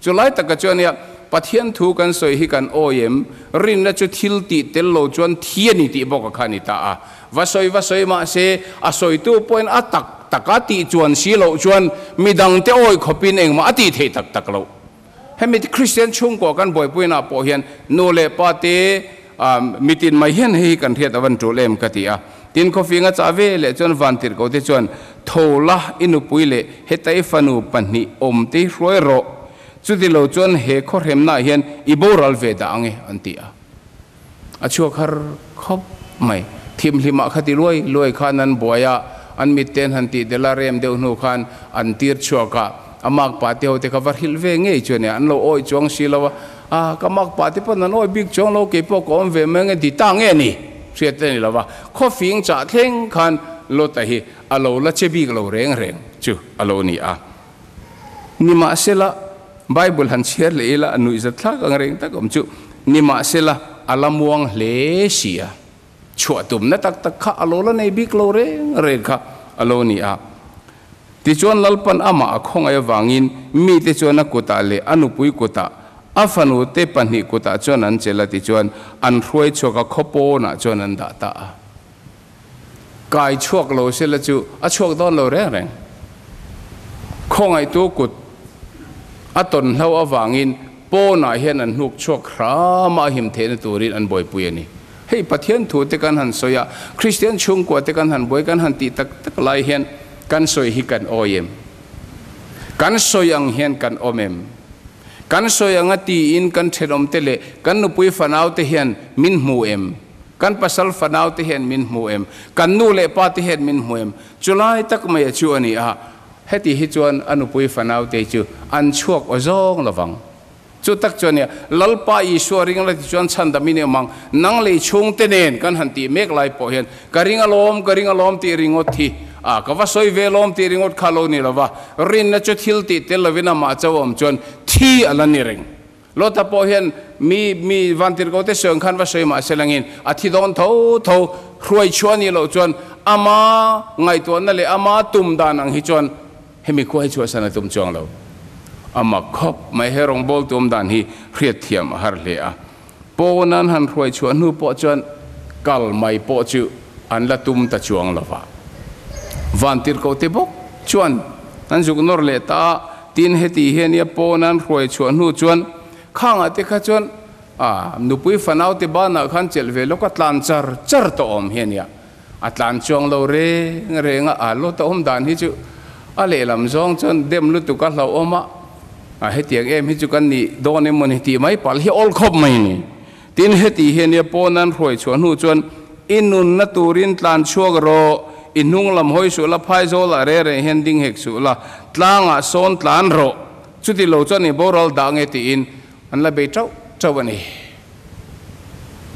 chu lai taka chuan nia Pathian thu kan sawi hi kan awi em? Rinna chu thil tih tel lo chuan thi a ni tih bawk a kha a ni ta a. Va sawi va sawi mahse a sawitu pawhin a tak taka tih chuan si loh chuan midangte awi khawpin engmah a tih theih tak tak loh. Hemi Kristian chhungkua kan buaipuinah pawh hian nu leh pa te mitin mai hian hei hi kan hriat a van tul em ka ti a. Tin khawfing a chah ve leh chuan vantirhko te chuan tho la i nupui leh heta i fanu pahnih awm te hi hruai rawh, chuti lo chuan he khawhremnaah hian i boral ve dah ang e an ti a. A chhuak har khawp mai. Thimhlimah kha ti luai luai khan an buai a, an mitten han tih delh a rem deuh hnu khan an tir chhuak a, a makpa te ho te kha va hrilh ve ngei chu a nia, an lo awih chuang si lo a, a ka makpa te pawn an awih bik chuang lo, kei pawh ka awm ve mai ang e ti ta nge ni? Hriat a ni lo va, khawfing chah thleng khan Lota hi a lo la che bik lo reng reng chu a lo ni a. Nimahsela, Bible han chhiar leh ila a nuihzat thlak ang reng tak awm chu. Nimahsela, a la muang hle si a. Chhuah tumna tak tak kha a lo la nei bik lo reng reng kha a lo ni a. Tichuan Lalpan amah a khawngaih avangin mite chuan a kutah leh a nupui kutah, a fanute pahnih kutah chuan an chelh a tichuan an hruai chhuak a khaw pawnah chuan an dah ta a. Kai chhuak lo sela chu a chhuak dawn lo reng reng. Khawngaihtu kut a tawn hlo avangin pawnah hian an hnuk chhuak hram a, a him theihna turin an buaipui a ni. Hei Pathian thu te kan han sawi a, Kristian chhungkua te kan han buai kan han tih tak tak lai hian kan sawi hi kan awi em? Kan sawi ang hian kan awm em? Kan sawi anga tiin kan thenawmte leh kan nupui fanaute hian min hmu em? Kan pasal fanau te hian min hmu em? Kan nu leh pa te hian min hmu em? Chulai tak mai a chu a ni a, heti hi chuan a nupui fanau te chu an chhuak aw zawng lovang. Chu tak chuan nia, Lalpa Isua ring la ti chuan chhandam i ni awm ang, nang lei chhung te nen kan han tih mek lai pawh hian ka ring alawm, ka ring alawm tih ringawt hi a, ka va sawi ve alawm tih ringawt kha lo ni lova, rinna chu thil tih tel lovin amah cho awm chuan thi a la ni reng. Lota pawh hian mi mi vantirhko te sawi ang khan va sawi mah se langin a thi dawn tho tho hruai chhuah anih loh chuan ama ngaihtuahna leh ama tum dan ang hi chuan hemi khua hi chhuahsan a tum chuang lo. A mak khawp mai he rawngbawltu awm dan hi hriatthiam a har hle a. Pawn an han hruai chhuah hnu pawh chuan kal mai pawh chu an la tum ta chuang lo va. Vantirhkohte bawk chuan an zuk nawr leh ta a, tin heti hian ia pawn an hruai chhuah hnu chuan khangah te kha chuan a nupui fanaute banah khan chelh ve lawk a tlan char char tawh awm hi a nia. A tlan chuang lo reng reng a, a lawt a awm dan hi chu a lehlam zawng chuan dem lutuk a hlauhawm a, a hetiang em hi chu kan nih dawn em mawni tih mai palh hi awl khawp mai ni. Tin, heti hian ia pawn an hruai chhuah hnu chuan i nunna turin tlan chhuak rawh, i hnung lam hawi suh la, phaizawl ah re reng hian ding hek suh la, tlangah sawn tlan rawh, chuti lo chuan i boral dah nge tiin an la bei tauh tauh a ni.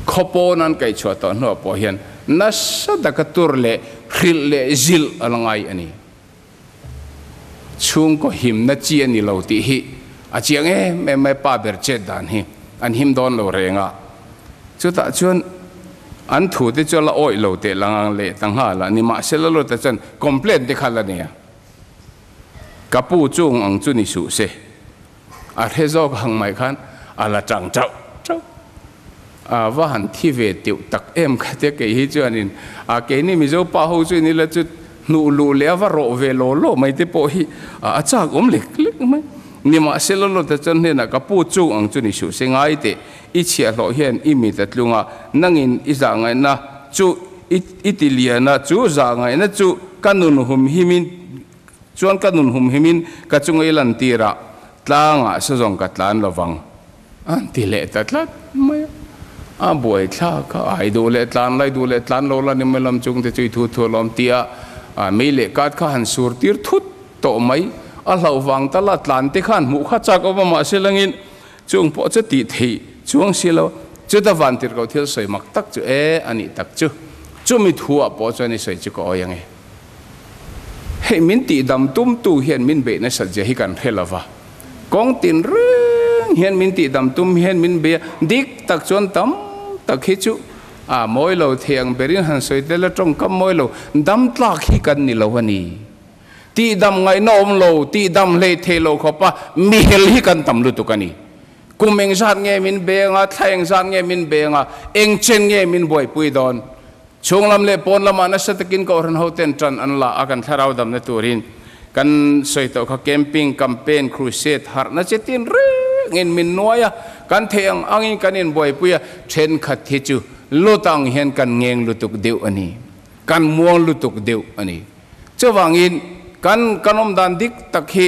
Khaw pawn an kaih chhuah tawh hnuah pawh hian nasa taka tur leh hrilh leh zilh a la ngai a ni. Chhungkaw himna chi a ni lo tih hi a chiang em em mai, pa ber chet dan hi an him dawn lo reng a. Chutah chuan an thu te chu a la awih lo teh lang ang leh ta nghal a, nimahsela Lota chuan complaint te kha la nei a, Ka pu chung ang chu ni suh se. A hre zawk ang mai khan a la tang tauh tauh. A va han thi ve teuh tak em kha te kei hi chuanin a keini Mizo pa ho chu in ila chu hnuh luh leh a va rawh ve law law mai te pawh hi a chak awm lek lek mai. Nimahsela Lota chuan hnenah ka pu chung ang chu ni suh se ngai teh i chhiahhlawh hian i mit a tlung a, nangin i zahngaihna chu i ti lian a, chu zahngaihna chu ka nun hum himin Chuan ka nun humhimin ka chunga i lantir a, tlangah sazawng ka tlan lo vang an ti leh ta tlat mai a. A buaithlak a, ai duh leh tlan lai duh leh tlan lo la ni mai lam chung te chu i thu thu alawm ti a, mei leh kat kha han sur tir thut tawh mai. A hlauh vang tal a tlan te khan hmuh kha chak awm a, mahse langin chung pawh chu tih theih chuang si lo. Chuta vantirhkoh thil sawi mak tak chu e a nih tak chu. Chumi thuah pawh chuan i sawi chu ka awi ange. Hei min tihdam tumtu hian min beih nasat zia hi kan hre lo va, kawng tin reng hian min tihdam tum hian min bei a, dik tak chuan tam tak hi chu a mawi lo thei ang berin han sawi tel a, tawngkam mawi lo dam tlak hi kan ni lo a ni. Tihdam ngaihna awm lo, tihdam hlei thei lo khawpa mihel hi kan tam lutuk a ni. Kum engzat nge min beng a, thla engzat nge min beng a, engchen nge min buaipui dawn? Chhung lam leh pawn lamah nasa takin Kohhran hoten tan an la a, kan thlarau damna turin kan sawi tawh kha camping, campaign, crusade, harhna che tin rengin min nuai a, kan theih ang angin kan inbuaipui a, thenkhat hi chu lut ang hian kan ngeng lutuk deuh a ni, kan muang lutuk deuh a ni. Chuvangin kan kan awm dan dik tak hi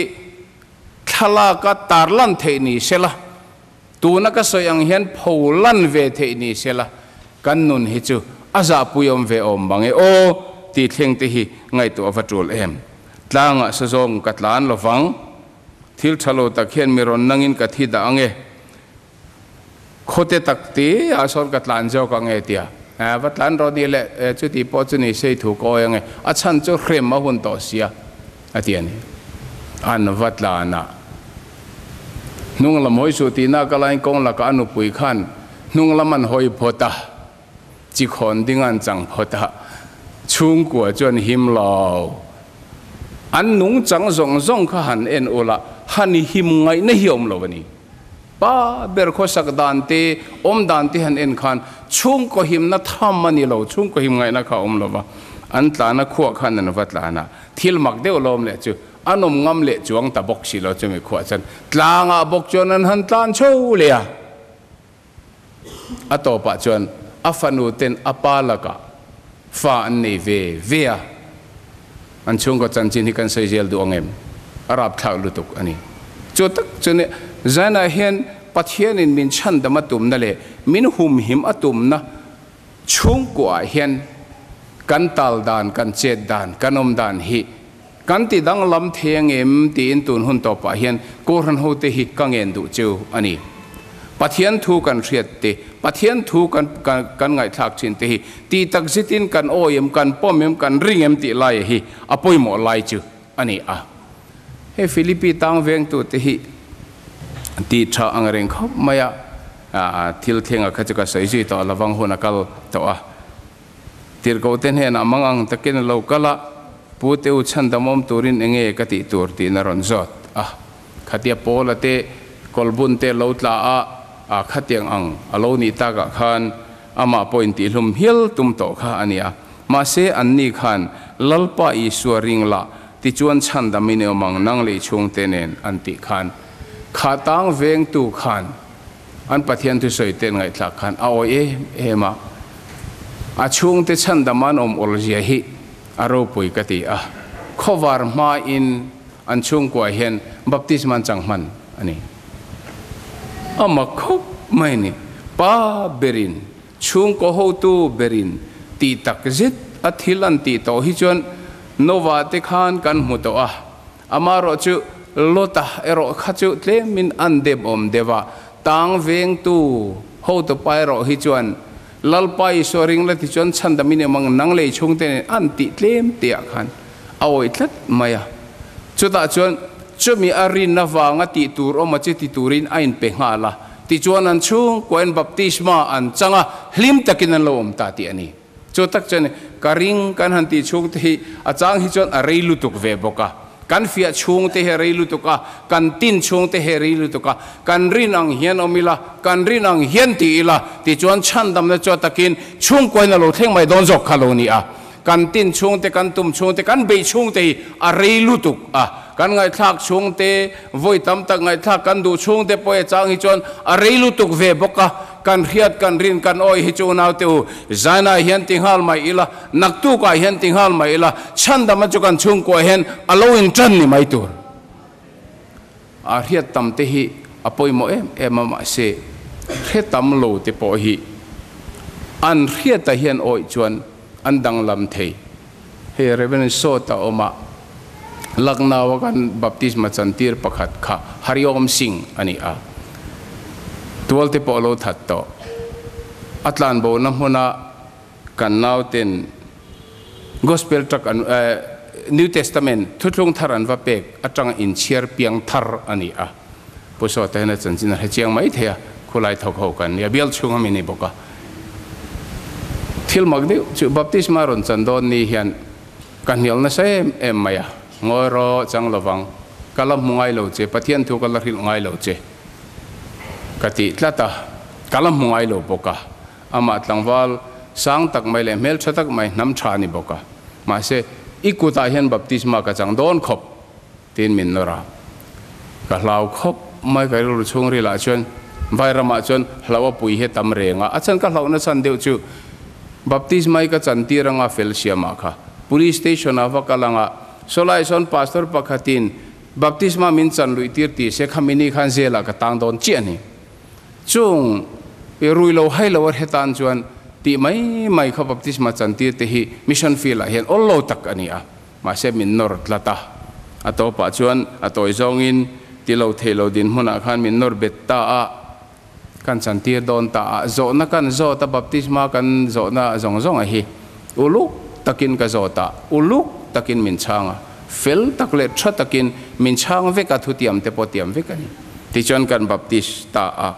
thlalaka tarlan theih ni sela, Tuna ka sawi ang hian pho lan ve theih ni sela, kan nun hi chu a zahpui awm ve awm bang e aw tih thleng te hi ngaihtuah va tul em. Tlangah sazawng ka tlan lo vang. Thil tha lo tak hian mi rawn nangin ka thi dah ang e. Khawte tak te ah sawn ka tlan zawk ang e tia. Va tlan rawh ni le, chuti pawh chu ni sei thu ka awi ang e. A chhan chu hrem a hun tawh sia a ti a ni. An va tlan a. Hnung lam hawi suh tihna ka laiin kawng lakah a nupui khan hnung lam an hawi phawt a, chi khawn ding an chang phawt a, chhungkua chuan him lo. An nungchang zawng zawng kha han en ula, han him ngaihna hi awm lo a ni. Pa ber khawsak dan te, awm dan te han en khan chhungkaw himna tham a ni lo, chhungkaw him ngaihna kha a awm lo va, an tlana khuah khan an va tlan a, thil mak deuh lawm leh chu An awm ngam leh chuang ta bawk si lo chumi khuah chuan tlangah bawk chuan an han tlan chho leh a. A tawpah chuan a fanu ten a pa lakah fa an nei ve ve a. An chhungkaw chanchin hi kan sawi zel duh ang em? A rapthlak lutuk a ni. Chu tak chu nia, Zanah hian Pathianin min chhandam a tumna leh min humhim a tumna chhungkuaah hian kan tal dan, kan chet dan, kan awm dan hi Kan ti danglam thei ang em tiin tun hun tawpah hian Kohhran hote hi ka ngen duh chu a ni. Pathian thu kan hriat te, Pathian thu kan kan ngaihthlak thin te hi tih tak zitin kan awi em, kan pawm em, kan ring em tih laia hi a pawimawh lai chu a ni a. Hei Philippi tang vengtute hi tih tha ang reng khawp mai a, thil thlenga kha chu ka sawi zui tawh lovang hun a kal tawh a. Tirhkohte hnenah mang ang takin a lo kal a, Pu te u chhandam awm turin enge ka tih tur tiin a rawn zawt a. Khatia Paula te kawlbun te lo tla a, a khatiang ang a lo nih takah khan amah pawh intihhlum hial tum tawh kha a ni a. Mahse anni khan, Lalpa Isua ring la, tichuan chhandam in awm ang nang leh i chhungte nen an tih khan, kha tang vengtu khan an Pathian thusawi ten ngaihthlak khan a awih em em a, a chhungte chhandam an awm awlzia hi a ropui ka ti a, khawvar hmain an chhungkua hian baptisma an chang hman a ni. A mak khawp mai a ni. Pa berin, chhungkaw hotu berin tih tak zet a thil an tih tawh hi chuan Nova te khan kan hmu tawh a, amaherawh chu Lota erawh kha chu tlemin an dep awm deuh a, tang vengtu hotu pa erawh hi chuan Lalpa Isua ring la ti chuan chhandam in awm ang nang lei chhungte nen an tih tlem te ah khan a awih tlat mai a. Chutah chuan chumi a rin avanga tih tur awm a che ti turin a inpe nghal a. Tichuan an chhungkuain baptisma an chang a, hlim takin an lo awm ta tih a ni. Chu tak chuan ka ring kan han tih chhungte hi a chang hi chuan a rei lutuk ve bawk a. Kan fiah chhungte hi a rei lutuk a, kan tin chhungte hi a rei lutuk a. Kan rin ang hian awm ila, kan rin ang hian ti ila, tichuan chhandamna chu a takin chhungkuain a lo thleng mai dawn zawk kha lo ni a. Kan tin chhungte, kan tum chhungte, kan beih chhungte hi a rei lutuk a. Kan ngaihthlak chhungte, vawi tam tak ngaihthlak kan duh chhungte pawh e chang hi chuan a rei lutuk ve bawk a. Kan hriat, kan rin, kan awih hi chu unaute u, zainah hian ti nghal mai ila, naktukah hian ti nghal mai ila, chhandama chu kan chhungkuah hian a lo intan ni mai tur. A hriat tam te hi a pawimawh em em a, mahse hre tam lo te pawh hi an hriatah hian awih chuan an danglam thei. Hei Reverend Sawta awm a, Lucknow a kan baptisma chantir pakhat kha Hariom Singh a ni a, tual te pawh a lo that tawh. A tlanbohna hmuna kan nauten Gospel tract an New Testament thuthlung thar an va pek atanga inchhiar piang thar a ni a. Pu Sawta hian a chanchin a hre chiang mai thei a, khulai thawk ho kan nia, bial chhung a mi ni bawk a. Thil mak deuh chu baptisma rawn chan dawn ni hian ka hnial nasa em em mai a, ngawi rawh chang lovang, ka la hmu ngai lo che, Pathian thu ka la hrilh ngai lo che ka tih tlat a, ka la hmu ngai lo bawk a. Amah tlangval sang tak mai leh hmeltha tak mai hnam tha a ni bawk a. Mahse, i kutah hian baptisma ka chang dawn khawp, tiin min nawr a. Ka hlau khawp mai, ka rilru chhungrilah chuan vai ramah chuan hlauh a pui hi a tam reng a. A chhan ka hlauhna chhan deuh chu baptisma hi ka chan tir anga fel siamah kha police station ah va kal anga sawlai sawn pastor pakhatin baptisma min chan luih tir ti se kha mini khan zelah ka tang dawn chiah a ni. Chung i rui lo hai lo a hre tan chuan tih mai mai kha baptisma chantir te hi mission field ah hian awl lo tak a ni a, mahse min nawr tlat a. A tawpah chuan a tawi zawngin ti lo thei lo dinhmunah khan min nawr bet ta a, kan chantir dawn ta a, zawhna kan zawt a, baptisma kan zawhna zawng zawng a hi uluk takin ka zawt a, uluk takin min chhang a, fel tak leh tha takin min chhang vek a, thutiam te pawh tiam vek a ni. Tichuan kan baptist ta a.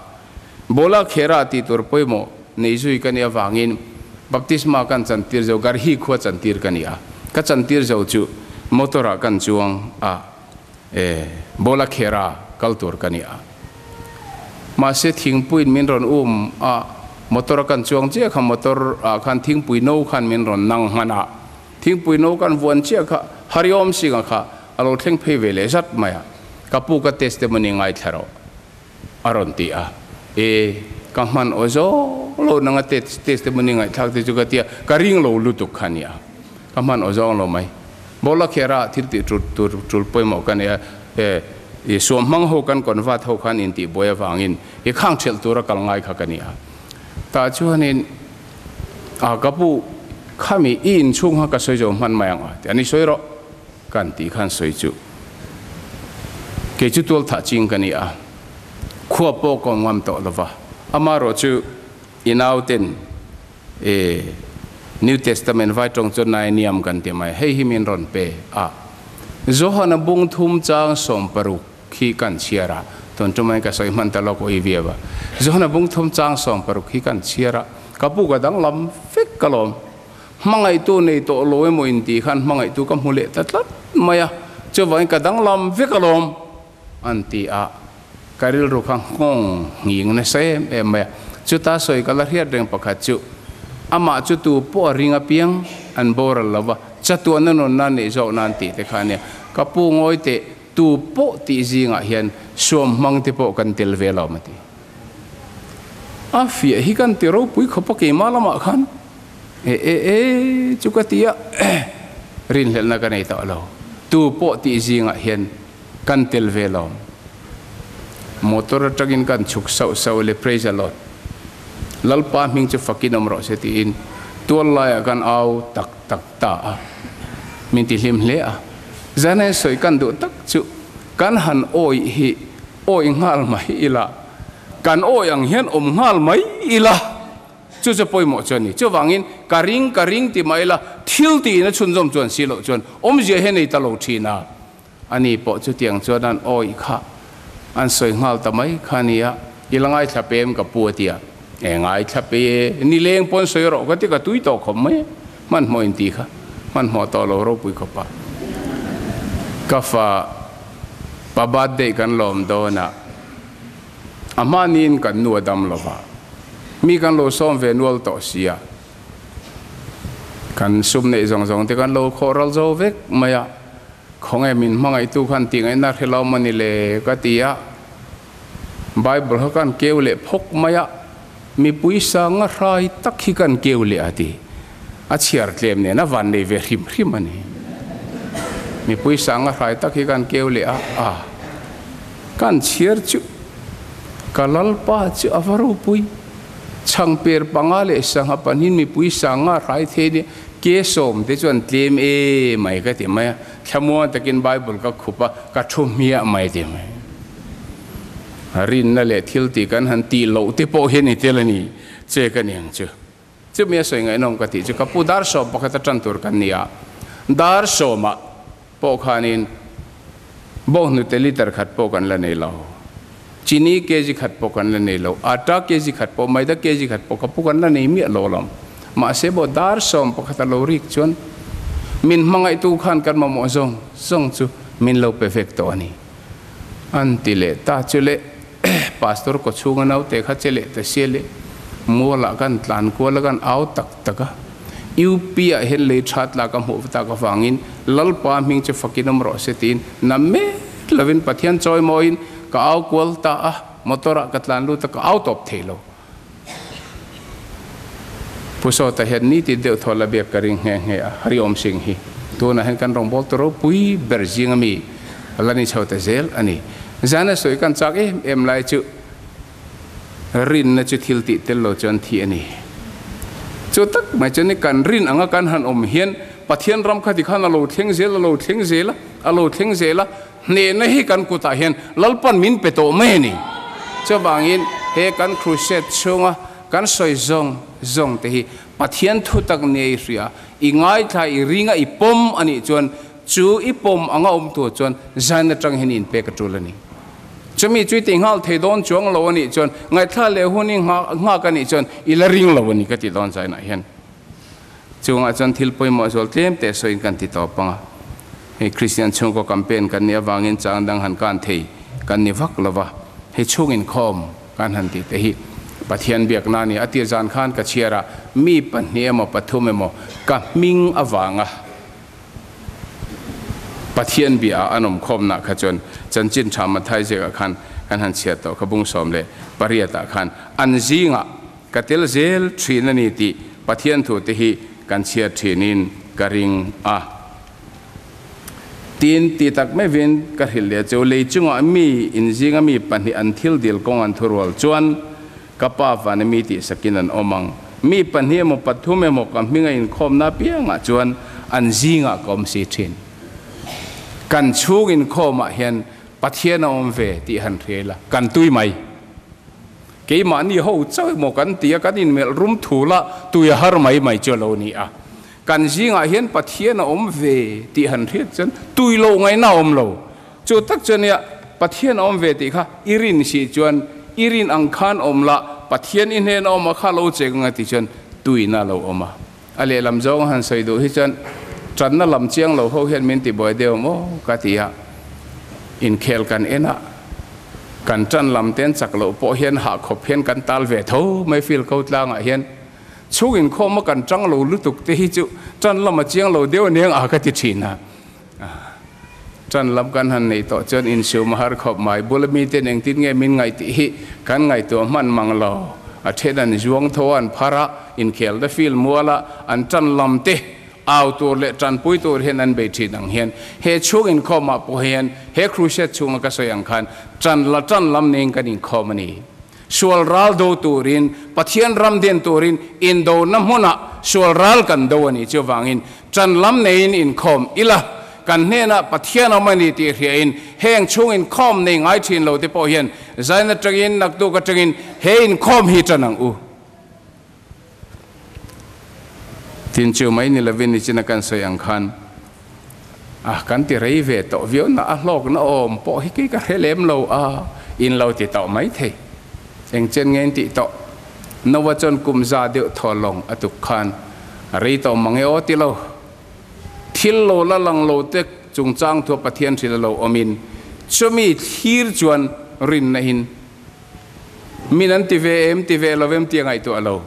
Bola khera tih tur pawimawh nei zui ka nih avangin baptisma kan chantir zo, garhi khua chantir ka ni a. Ka chantir zo chu motor ah kan chuang a, e, bola khera kal tur ka ni a. Mahse thingpuiin min rawn um a, motor a kan chuang chiah kha motor ah khan thingpui no khan min rawn nang hman a. Thingpui no kan vuan chiah kha Hariom Singh-a kha a lo thleng phei ve leh zat mai a, Ka pu ka testimony ngaithla rawh a rawn ti a, E, ka hman aw zawng lo nang a testimony ngaihthlak te chu ka ti a, ka ring lo lutuk kha nia, ka hman aw zawng lo mai. Bola khera thil tih tul tur tul pawimawh ka nei a, e, i suam hmang ho kan convert ho khan intih buai avangin i khang ṭhelh tura kal ngai kha ka ni a. Tah chuanin a ka pu khami i inchhung kha ka sawi zo hman mai ang a ti a, ni sawi rawh. Kan tih khan sawi chu kei chu tual thah ching ka ni a, khua pawh ka awm ngam tawh lova, amaherawh chu i nauten e New Testament vai tawng chu Nainiam kan ti mai, hei hi min rawn pe a, Johana bung thum chang 60 khi kan chhiar a, tun tumai ka sawi hman ta lawk ui viau a, Johana bung thum chang 60 khi kan chhiar a, ka pu ka danglam vek ka lawm. Hmangaihtu nei tawh lo emaw intih khan hmangaihtu ka hmu leh ta tlat mai a, chuvangin ka danglam vek alawm an ti a, ka rilru kha nghawng nghing nasa em em mai a. Chuta sawi ka la hriat reng pakhat chu amah chu tu pawh a ring apiang an boral lo va, chatuana nunna an neih zawk nan tih te kha a nia. Ka pu ngawi teh, tu pawh tih zingah hian suam hmang te pawh kan tel ve lo ma ti. A fiah hi kan ti ropui khawp a keimah lamah khan e e e chu ka ti a, rinhlelhna ka nei tawh lo. Tu pawh tih zingah hian kan tel ve lo. Motor atangin kan chhuk sauh sauh le Praise the Lord. Lalpa hming chu fakin awm rawh se tiin tual laiah kan au tak tak ta a. Min ti hlim hle a. Zane sawi kan duh tak chu kan han awih hi awih nghal mai ila, kan awih ang hian awm nghal mai ila. Chu chu pawimawh chu a ni. Chuvangin ka ring ka ring ti mai ila thil tiin a chhunzawm chuan si loh chuan awmzia hi a nei ta lo thin a. Ani pawh chutiang chuan an awih kha an sawi nghal ta mai kha a nia, I la ngaithla pe em ka pu a ti a, E ngaithla pe e, nileng pawn sawi rawh ka ti ka tui tawh khawp mai e, hmanhmawh in ti kha hmanhmawh tawh lo ropui khawp a. Ka fa pa birthday kan lawm dawn a, a hmaniin kan nu a dam lo va, mi kan lo sawm ve nual tawh si a, kan sum neih zawng zawng te kan lo khawh ral zo vek mai a. Khawnge min hmangaihtu khan tih ngaihna hre lo mawni le ka ti a, Bible kha kan keu leh phawk mai a, mipui sanga hrai tak hi kan keu leh a ti. A chhiar tlem nen a van nei ve hrim hrim a ni. Mipui sanga hrai tak hi kan keu leh a, a kan chhiar chu ka Lalpa chu a va ropui. Chhangper panga leh sangha pahnihin mipui sanga hrai thei nia. Ke sawm te chuan tlem e mai ka ti mai a, thlamuang takin Bible ka khup a, ka thu hmiah mai ti mai. Rinna leh thil tih kan han tih loh te pawh hian i tel a ni che ka ni ang chu. Chumi a sawi ngaihnawm ka tih chu ka pu dar sawm pakhat a tan tur kan ni a, dar sawmah pawh khanin bawnghnute liter khat pawh kan la nei lo, chini kg khat pawh kan la nei lo, atta kg khat pawh, maida kg khat pawh ka pu kan la nei miah lo alawm. Mahse baw dar 11 a lo rik chuan min hmangaihtu khan kan mamawh zawng zawng chu min lo pe vek tawh a ni. An ti leh ta chu le Pastor kawchhunga naute kha che leh ta sia le mualah kan tlan kual a kan au tak tak a. UP ah hian lei that la ka hmuh tak avangin Lalpa hming chu fakin awm rawh se tiin na mek lovin Pathian chawi mawiin ka au kual ta a, motor ah ka tlan lut a ka au tawp thei lo. Pu Sawta hian ni ti deuh thaw la biak ka ring nghe nghe a, Hariawm Singh hi tunah hian kan rawngbâwl tu ropui ber zing ami la ni chho ta zel a ni. Zana sawi kan chak em em lai chu Rinna chu thil tih tel lo chuan thi a ni. Chu tak mai chuan kan rin anga kan han awm hian Pathian ram kha tikhan a lo thleng zel, a lo thleng zel a, a lo thleng zel a, hnehna hi kan kutah hian Lalpan min pe tawh mai a ni. Chuvangin he kan crusade chhunga kan sawi zawng zawng te hi Pathian thutak nia i hria, i ngaithla, i ringa, i pawm a nih chuan chu i pawm anga awm tur chuan zan atang hian i inpek a tul a ni. Chumi chu i ti nghal thei dawn chuang lo a nih chuan ngaihthla leh hun i nghak a nih chuan i la ring lo a ni ka ti dawn zainah hian. Chungah chuan thil pawimawh zual tlem teh sawiin kan ti tawp ang a. Hei Kristian chhungkaw campaign kan nih avangin chang dang han kan thei kan ni vak lo va, hei chhung inkhawm kan han tih te hi Pathian biakna a ni. A tir zan khan ka chhiar a, mi pahnih emaw pathum emaw ka hming avanga Pathian bia ah an awm khawmnah kha chuan chanchin tha Mathai ziakah khan kan han chhiat tawh kha bung 18 ah khan an zingah ka tel zel thin a ni tih Pathian thu te hi kan chhiat thinin ka ring a. Tin, ti tak mevin ka hrilh leh chu lei chungah mi in zinga mi pahnih an thil dil kawng an thurual chuan Ka pa vana mi tih sakin an awm ang. Mi pahnih emaw pathum emaw ka hming a inkhawmna apiangah chuan an zingah ka awm si thin. Kan chhung inkhawmah hian Pathian a awm ve tih han hria ila kan tui mai. Keimahni ho chauh emaw kan ti a, kan inmelh rum thul a, tui a har mai mai chu a lo ni a. Kan zingah hian Pathian a awm ve tih han hriat chuan tui loh ngaihna a awm lo. Chu tak chuan nia, Pathian a awm ve tih kha i rin si chuan i rin ang khan awm la, Pathian i hnen a awm a kha lo chek anga ti chuan tuina a lo awm a. A lehlam zawng han sawi duh hi chuan tanna lam chiang lo ho hian min ti buai deuh maw ka ti a, inkhel kan en a, kan tan lam ten chak loh pawh hian hah khawp hian kan tal ve tho mai field ko tlangah hian. Chhung inkhawm a kan tang lo lutuk te hi chu tan lam a chiang lo deuh aniang a ka ti thin a. Tan lam kan han nei tawh chuan insum a har khawp mai. Bula miten engtin nge min ngaih tih hi kan ngaihtuah hman mang lo. A then an zuang tho a, an phar a, inkhel te field mual a, an tan lam te au tur leh tanpui tur hian an bei thin ang hian he chhung inkhawm ah pawh hian he crusade chhunga ka sawi ang khan tan la tan lam neiin kan inkhawm a ni. Sual ral do turin, Pathian ram din turin indona hmunah sual ral kan do a nih chuvangin ṭan lam neiin inkhawm ila, kan hnenah Pathian awm a ni tih hriain heng chhung inkhawm nei ngai ṭhin lo te pawh hian zain aṭangin naktuk aṭangin he inkhawm hi ṭan ang u. Tin chu mai ni lovin nichina kan sawi ang khan a kan ti rei ve tawh viau na a hlawkna awm pawh hi kei ka hre lem lo a, in lo ti tawh mai thei. Eng chen nge in tih tawh? Noah chuan kum za deuh thaw lawng a tuk khan a rei tawh mang e aw ti lo. Thil lo la lang lo te chungchang thua Pathian hrilh a lo awmin chumi thlir chuan rinna in Min an ti ve em, ti ve lo em tih a ngaihtuah lo.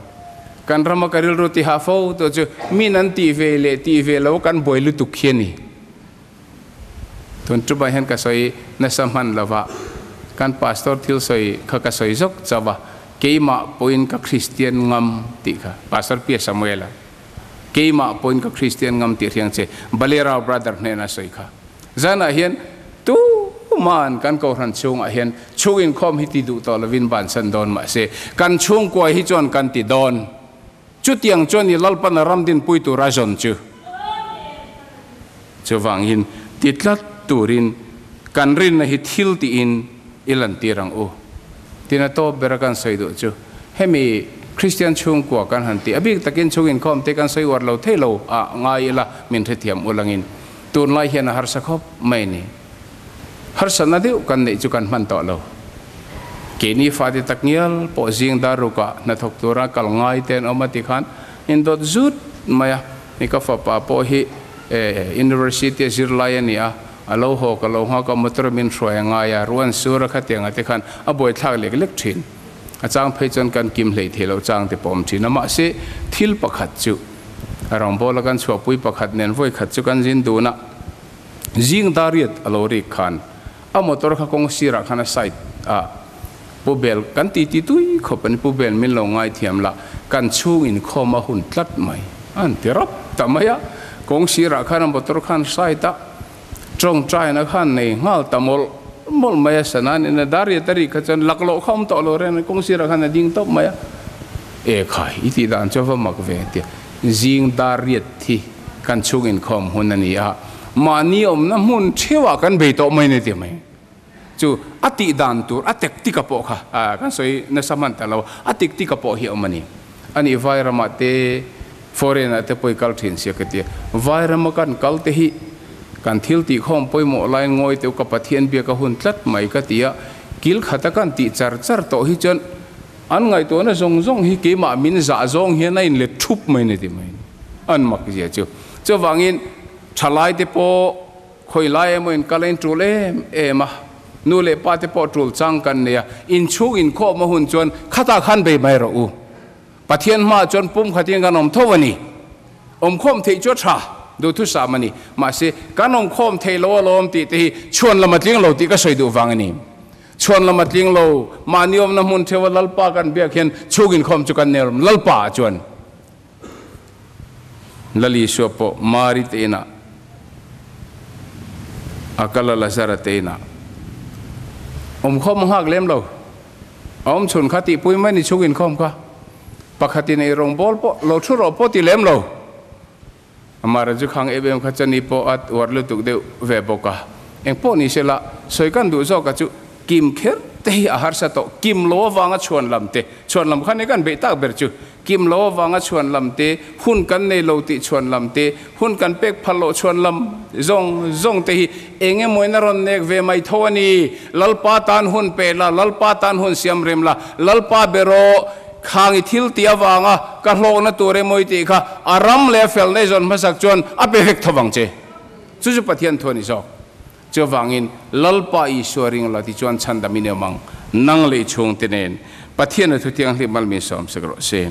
Kan rama ka rilru ti hah fo tawh chu min an tih ve leh tih ve lo kan buai lutuk hi a ni. Tun ṭupah hian ka sawi nasa hman lo va, kan pastor thil sawi kha ka sawi zawk chauh a, keimah pawhin ka Kristian ngam tih kha, Pastor Pia Samuela, keimah pawhin ka Kristian ngam tih hriang che, Balerao brother hnena sawi kha. Zanah hian tuman kan kohhran chhungah hian chhung inkhawm hi ti duh tawh lovin bansan dawn mahse kan chhungkua hi chuan kan ti dawn. Chutiang chuan i Lalpana ram dinpui tura zawn chu chuvangin ti tlat turin kan rinna hi thil tiin i lantir ang u. Tin a tawp bera kan sawi duh chu hemi Kristian chhungkua kan han ti a bik takin chhung inkhawm te kan sawi uar lo thei lo a ngai ila min hrethiam ulangin Tunlai hian a harsa khawp mai a ni. Harsatna deuh kan neih chu kan hman tawh lo. Keini fate tak ngial pawh zing dar rukah hnathawk tura kal ngai te an awm a ti khan indawt zut mai a. Ni ka fapa pawh hi University a zirlai a ni a, a lo haw ka lo nghak a, motor min hruai a ngai a, ruan sur a khatiang a te khan a buaithlak lek lek thin. A chang phei chuan kan kim hleih theih loh chang te pawh awm thin a, mahse thil pakhat chu A rawngbawla kan chhuahpui pakhat nen vawi khat chu kan zin dun a, zing dariat a lo rik khan a motor kha kawng sirah khan a side ah Pu Bel kan ti ti tui khawp a ni, Pu Bel min lo ngaithiam la, kan chhung inkhawm a hun tlat mai an ti rap ta mai a, kawng sirah khan a motor khan side ah tawngtaina khan nei nghal ta mawlh mawlh mai a, sana nen a dariat a rik kha chuan laklawh kha awm tawh lo reng a, kawng sirah khan a ding tawp mai a. E khai, i tih dan chu a va mak ve tia zing dar riat hi kan chhung inkhawm hun a ni a, mahni awmna hmun theuhah kan bei tawh mai ni ti mai. Chu a tih dan tur a tek tika pawh kha kan sawi nasa hman ta lo, a tik tika pawh hi a awm a ni. A nih Vairamah te foreign ah te pawh i kal thin sia ka tia, Vairama kan kal te hi kan thil tih khawm pawimawh laiin ngawi teuh ka Pathian biak a hun tlat mai ka ti a, kil khata kan tih char char tawh hi chuan An ngaihtuahna zawng zawng hi keimah min zah zawng hian a inlet thup mai ni ti mai an mak zia chu. Chuvangin thalaite pawh khawi lai emaw in kal a in tul em em a, nu leh pa te pawh tul chang kan nei a, inchhung inkhawm a hun chuan khatah khan bei mai rawh u. Pathian hmaah chuan pum khatin kan awm tho a ni. Awmkhawm theih chu a tha, duhthusam a ni. Mahse, kan awmkhawm thei lo alawm tih te hi chhuan lam a tling lo tih ka sawi duh vang a ni. Chhuan lam a tling lo, mahni awmna hmun theuha Lalpa kan biak hian chhung inkhawm chu kan nei rawm. Lalpa ah chuan Lal Isua pawh Mari te inah a kal a, Lazara te inah awmkhawm a nghak lem lo. A awm chhun kha tihpui mai ni chhung inkhawm kha. Pakhatin ei rawngbawl pawh lo thu rawh pawh ti lem lo. Amara chu khang em em kha chani pawh a uar lutuk deuh ve bawk a, eng pawh ni sela sawi kan duh zawk a chu kim kher te hi a harsa tawh, kim lo avanga chhuan lam te, chhuan lam kha ni kan beih tak ber chu, kim lo avanga chhuan lam te, hun kan nei lo tih chhuan lam te, hun kan pek phal loh chhuan lam zawng zawng te hi eng emawin a rawn nek ve mai tho a ni, Lalpa tan hun pe la, Lalpa tan hun siam rem la, Lalpa be rawh. Khang i thil tih avanga ka hlawkna tur emaw i tih kha a ram leh a fel nei zawn hmasak chuan a pe vek tho vang che. Chu chu Pathian thu a ni zawk. Chuvangin Lalpa Isua ring la tichuan chhandam i ni awm ang. Nang leh i chhungte nen Pathian a thu thianghlim mal min sawmsak rawh se.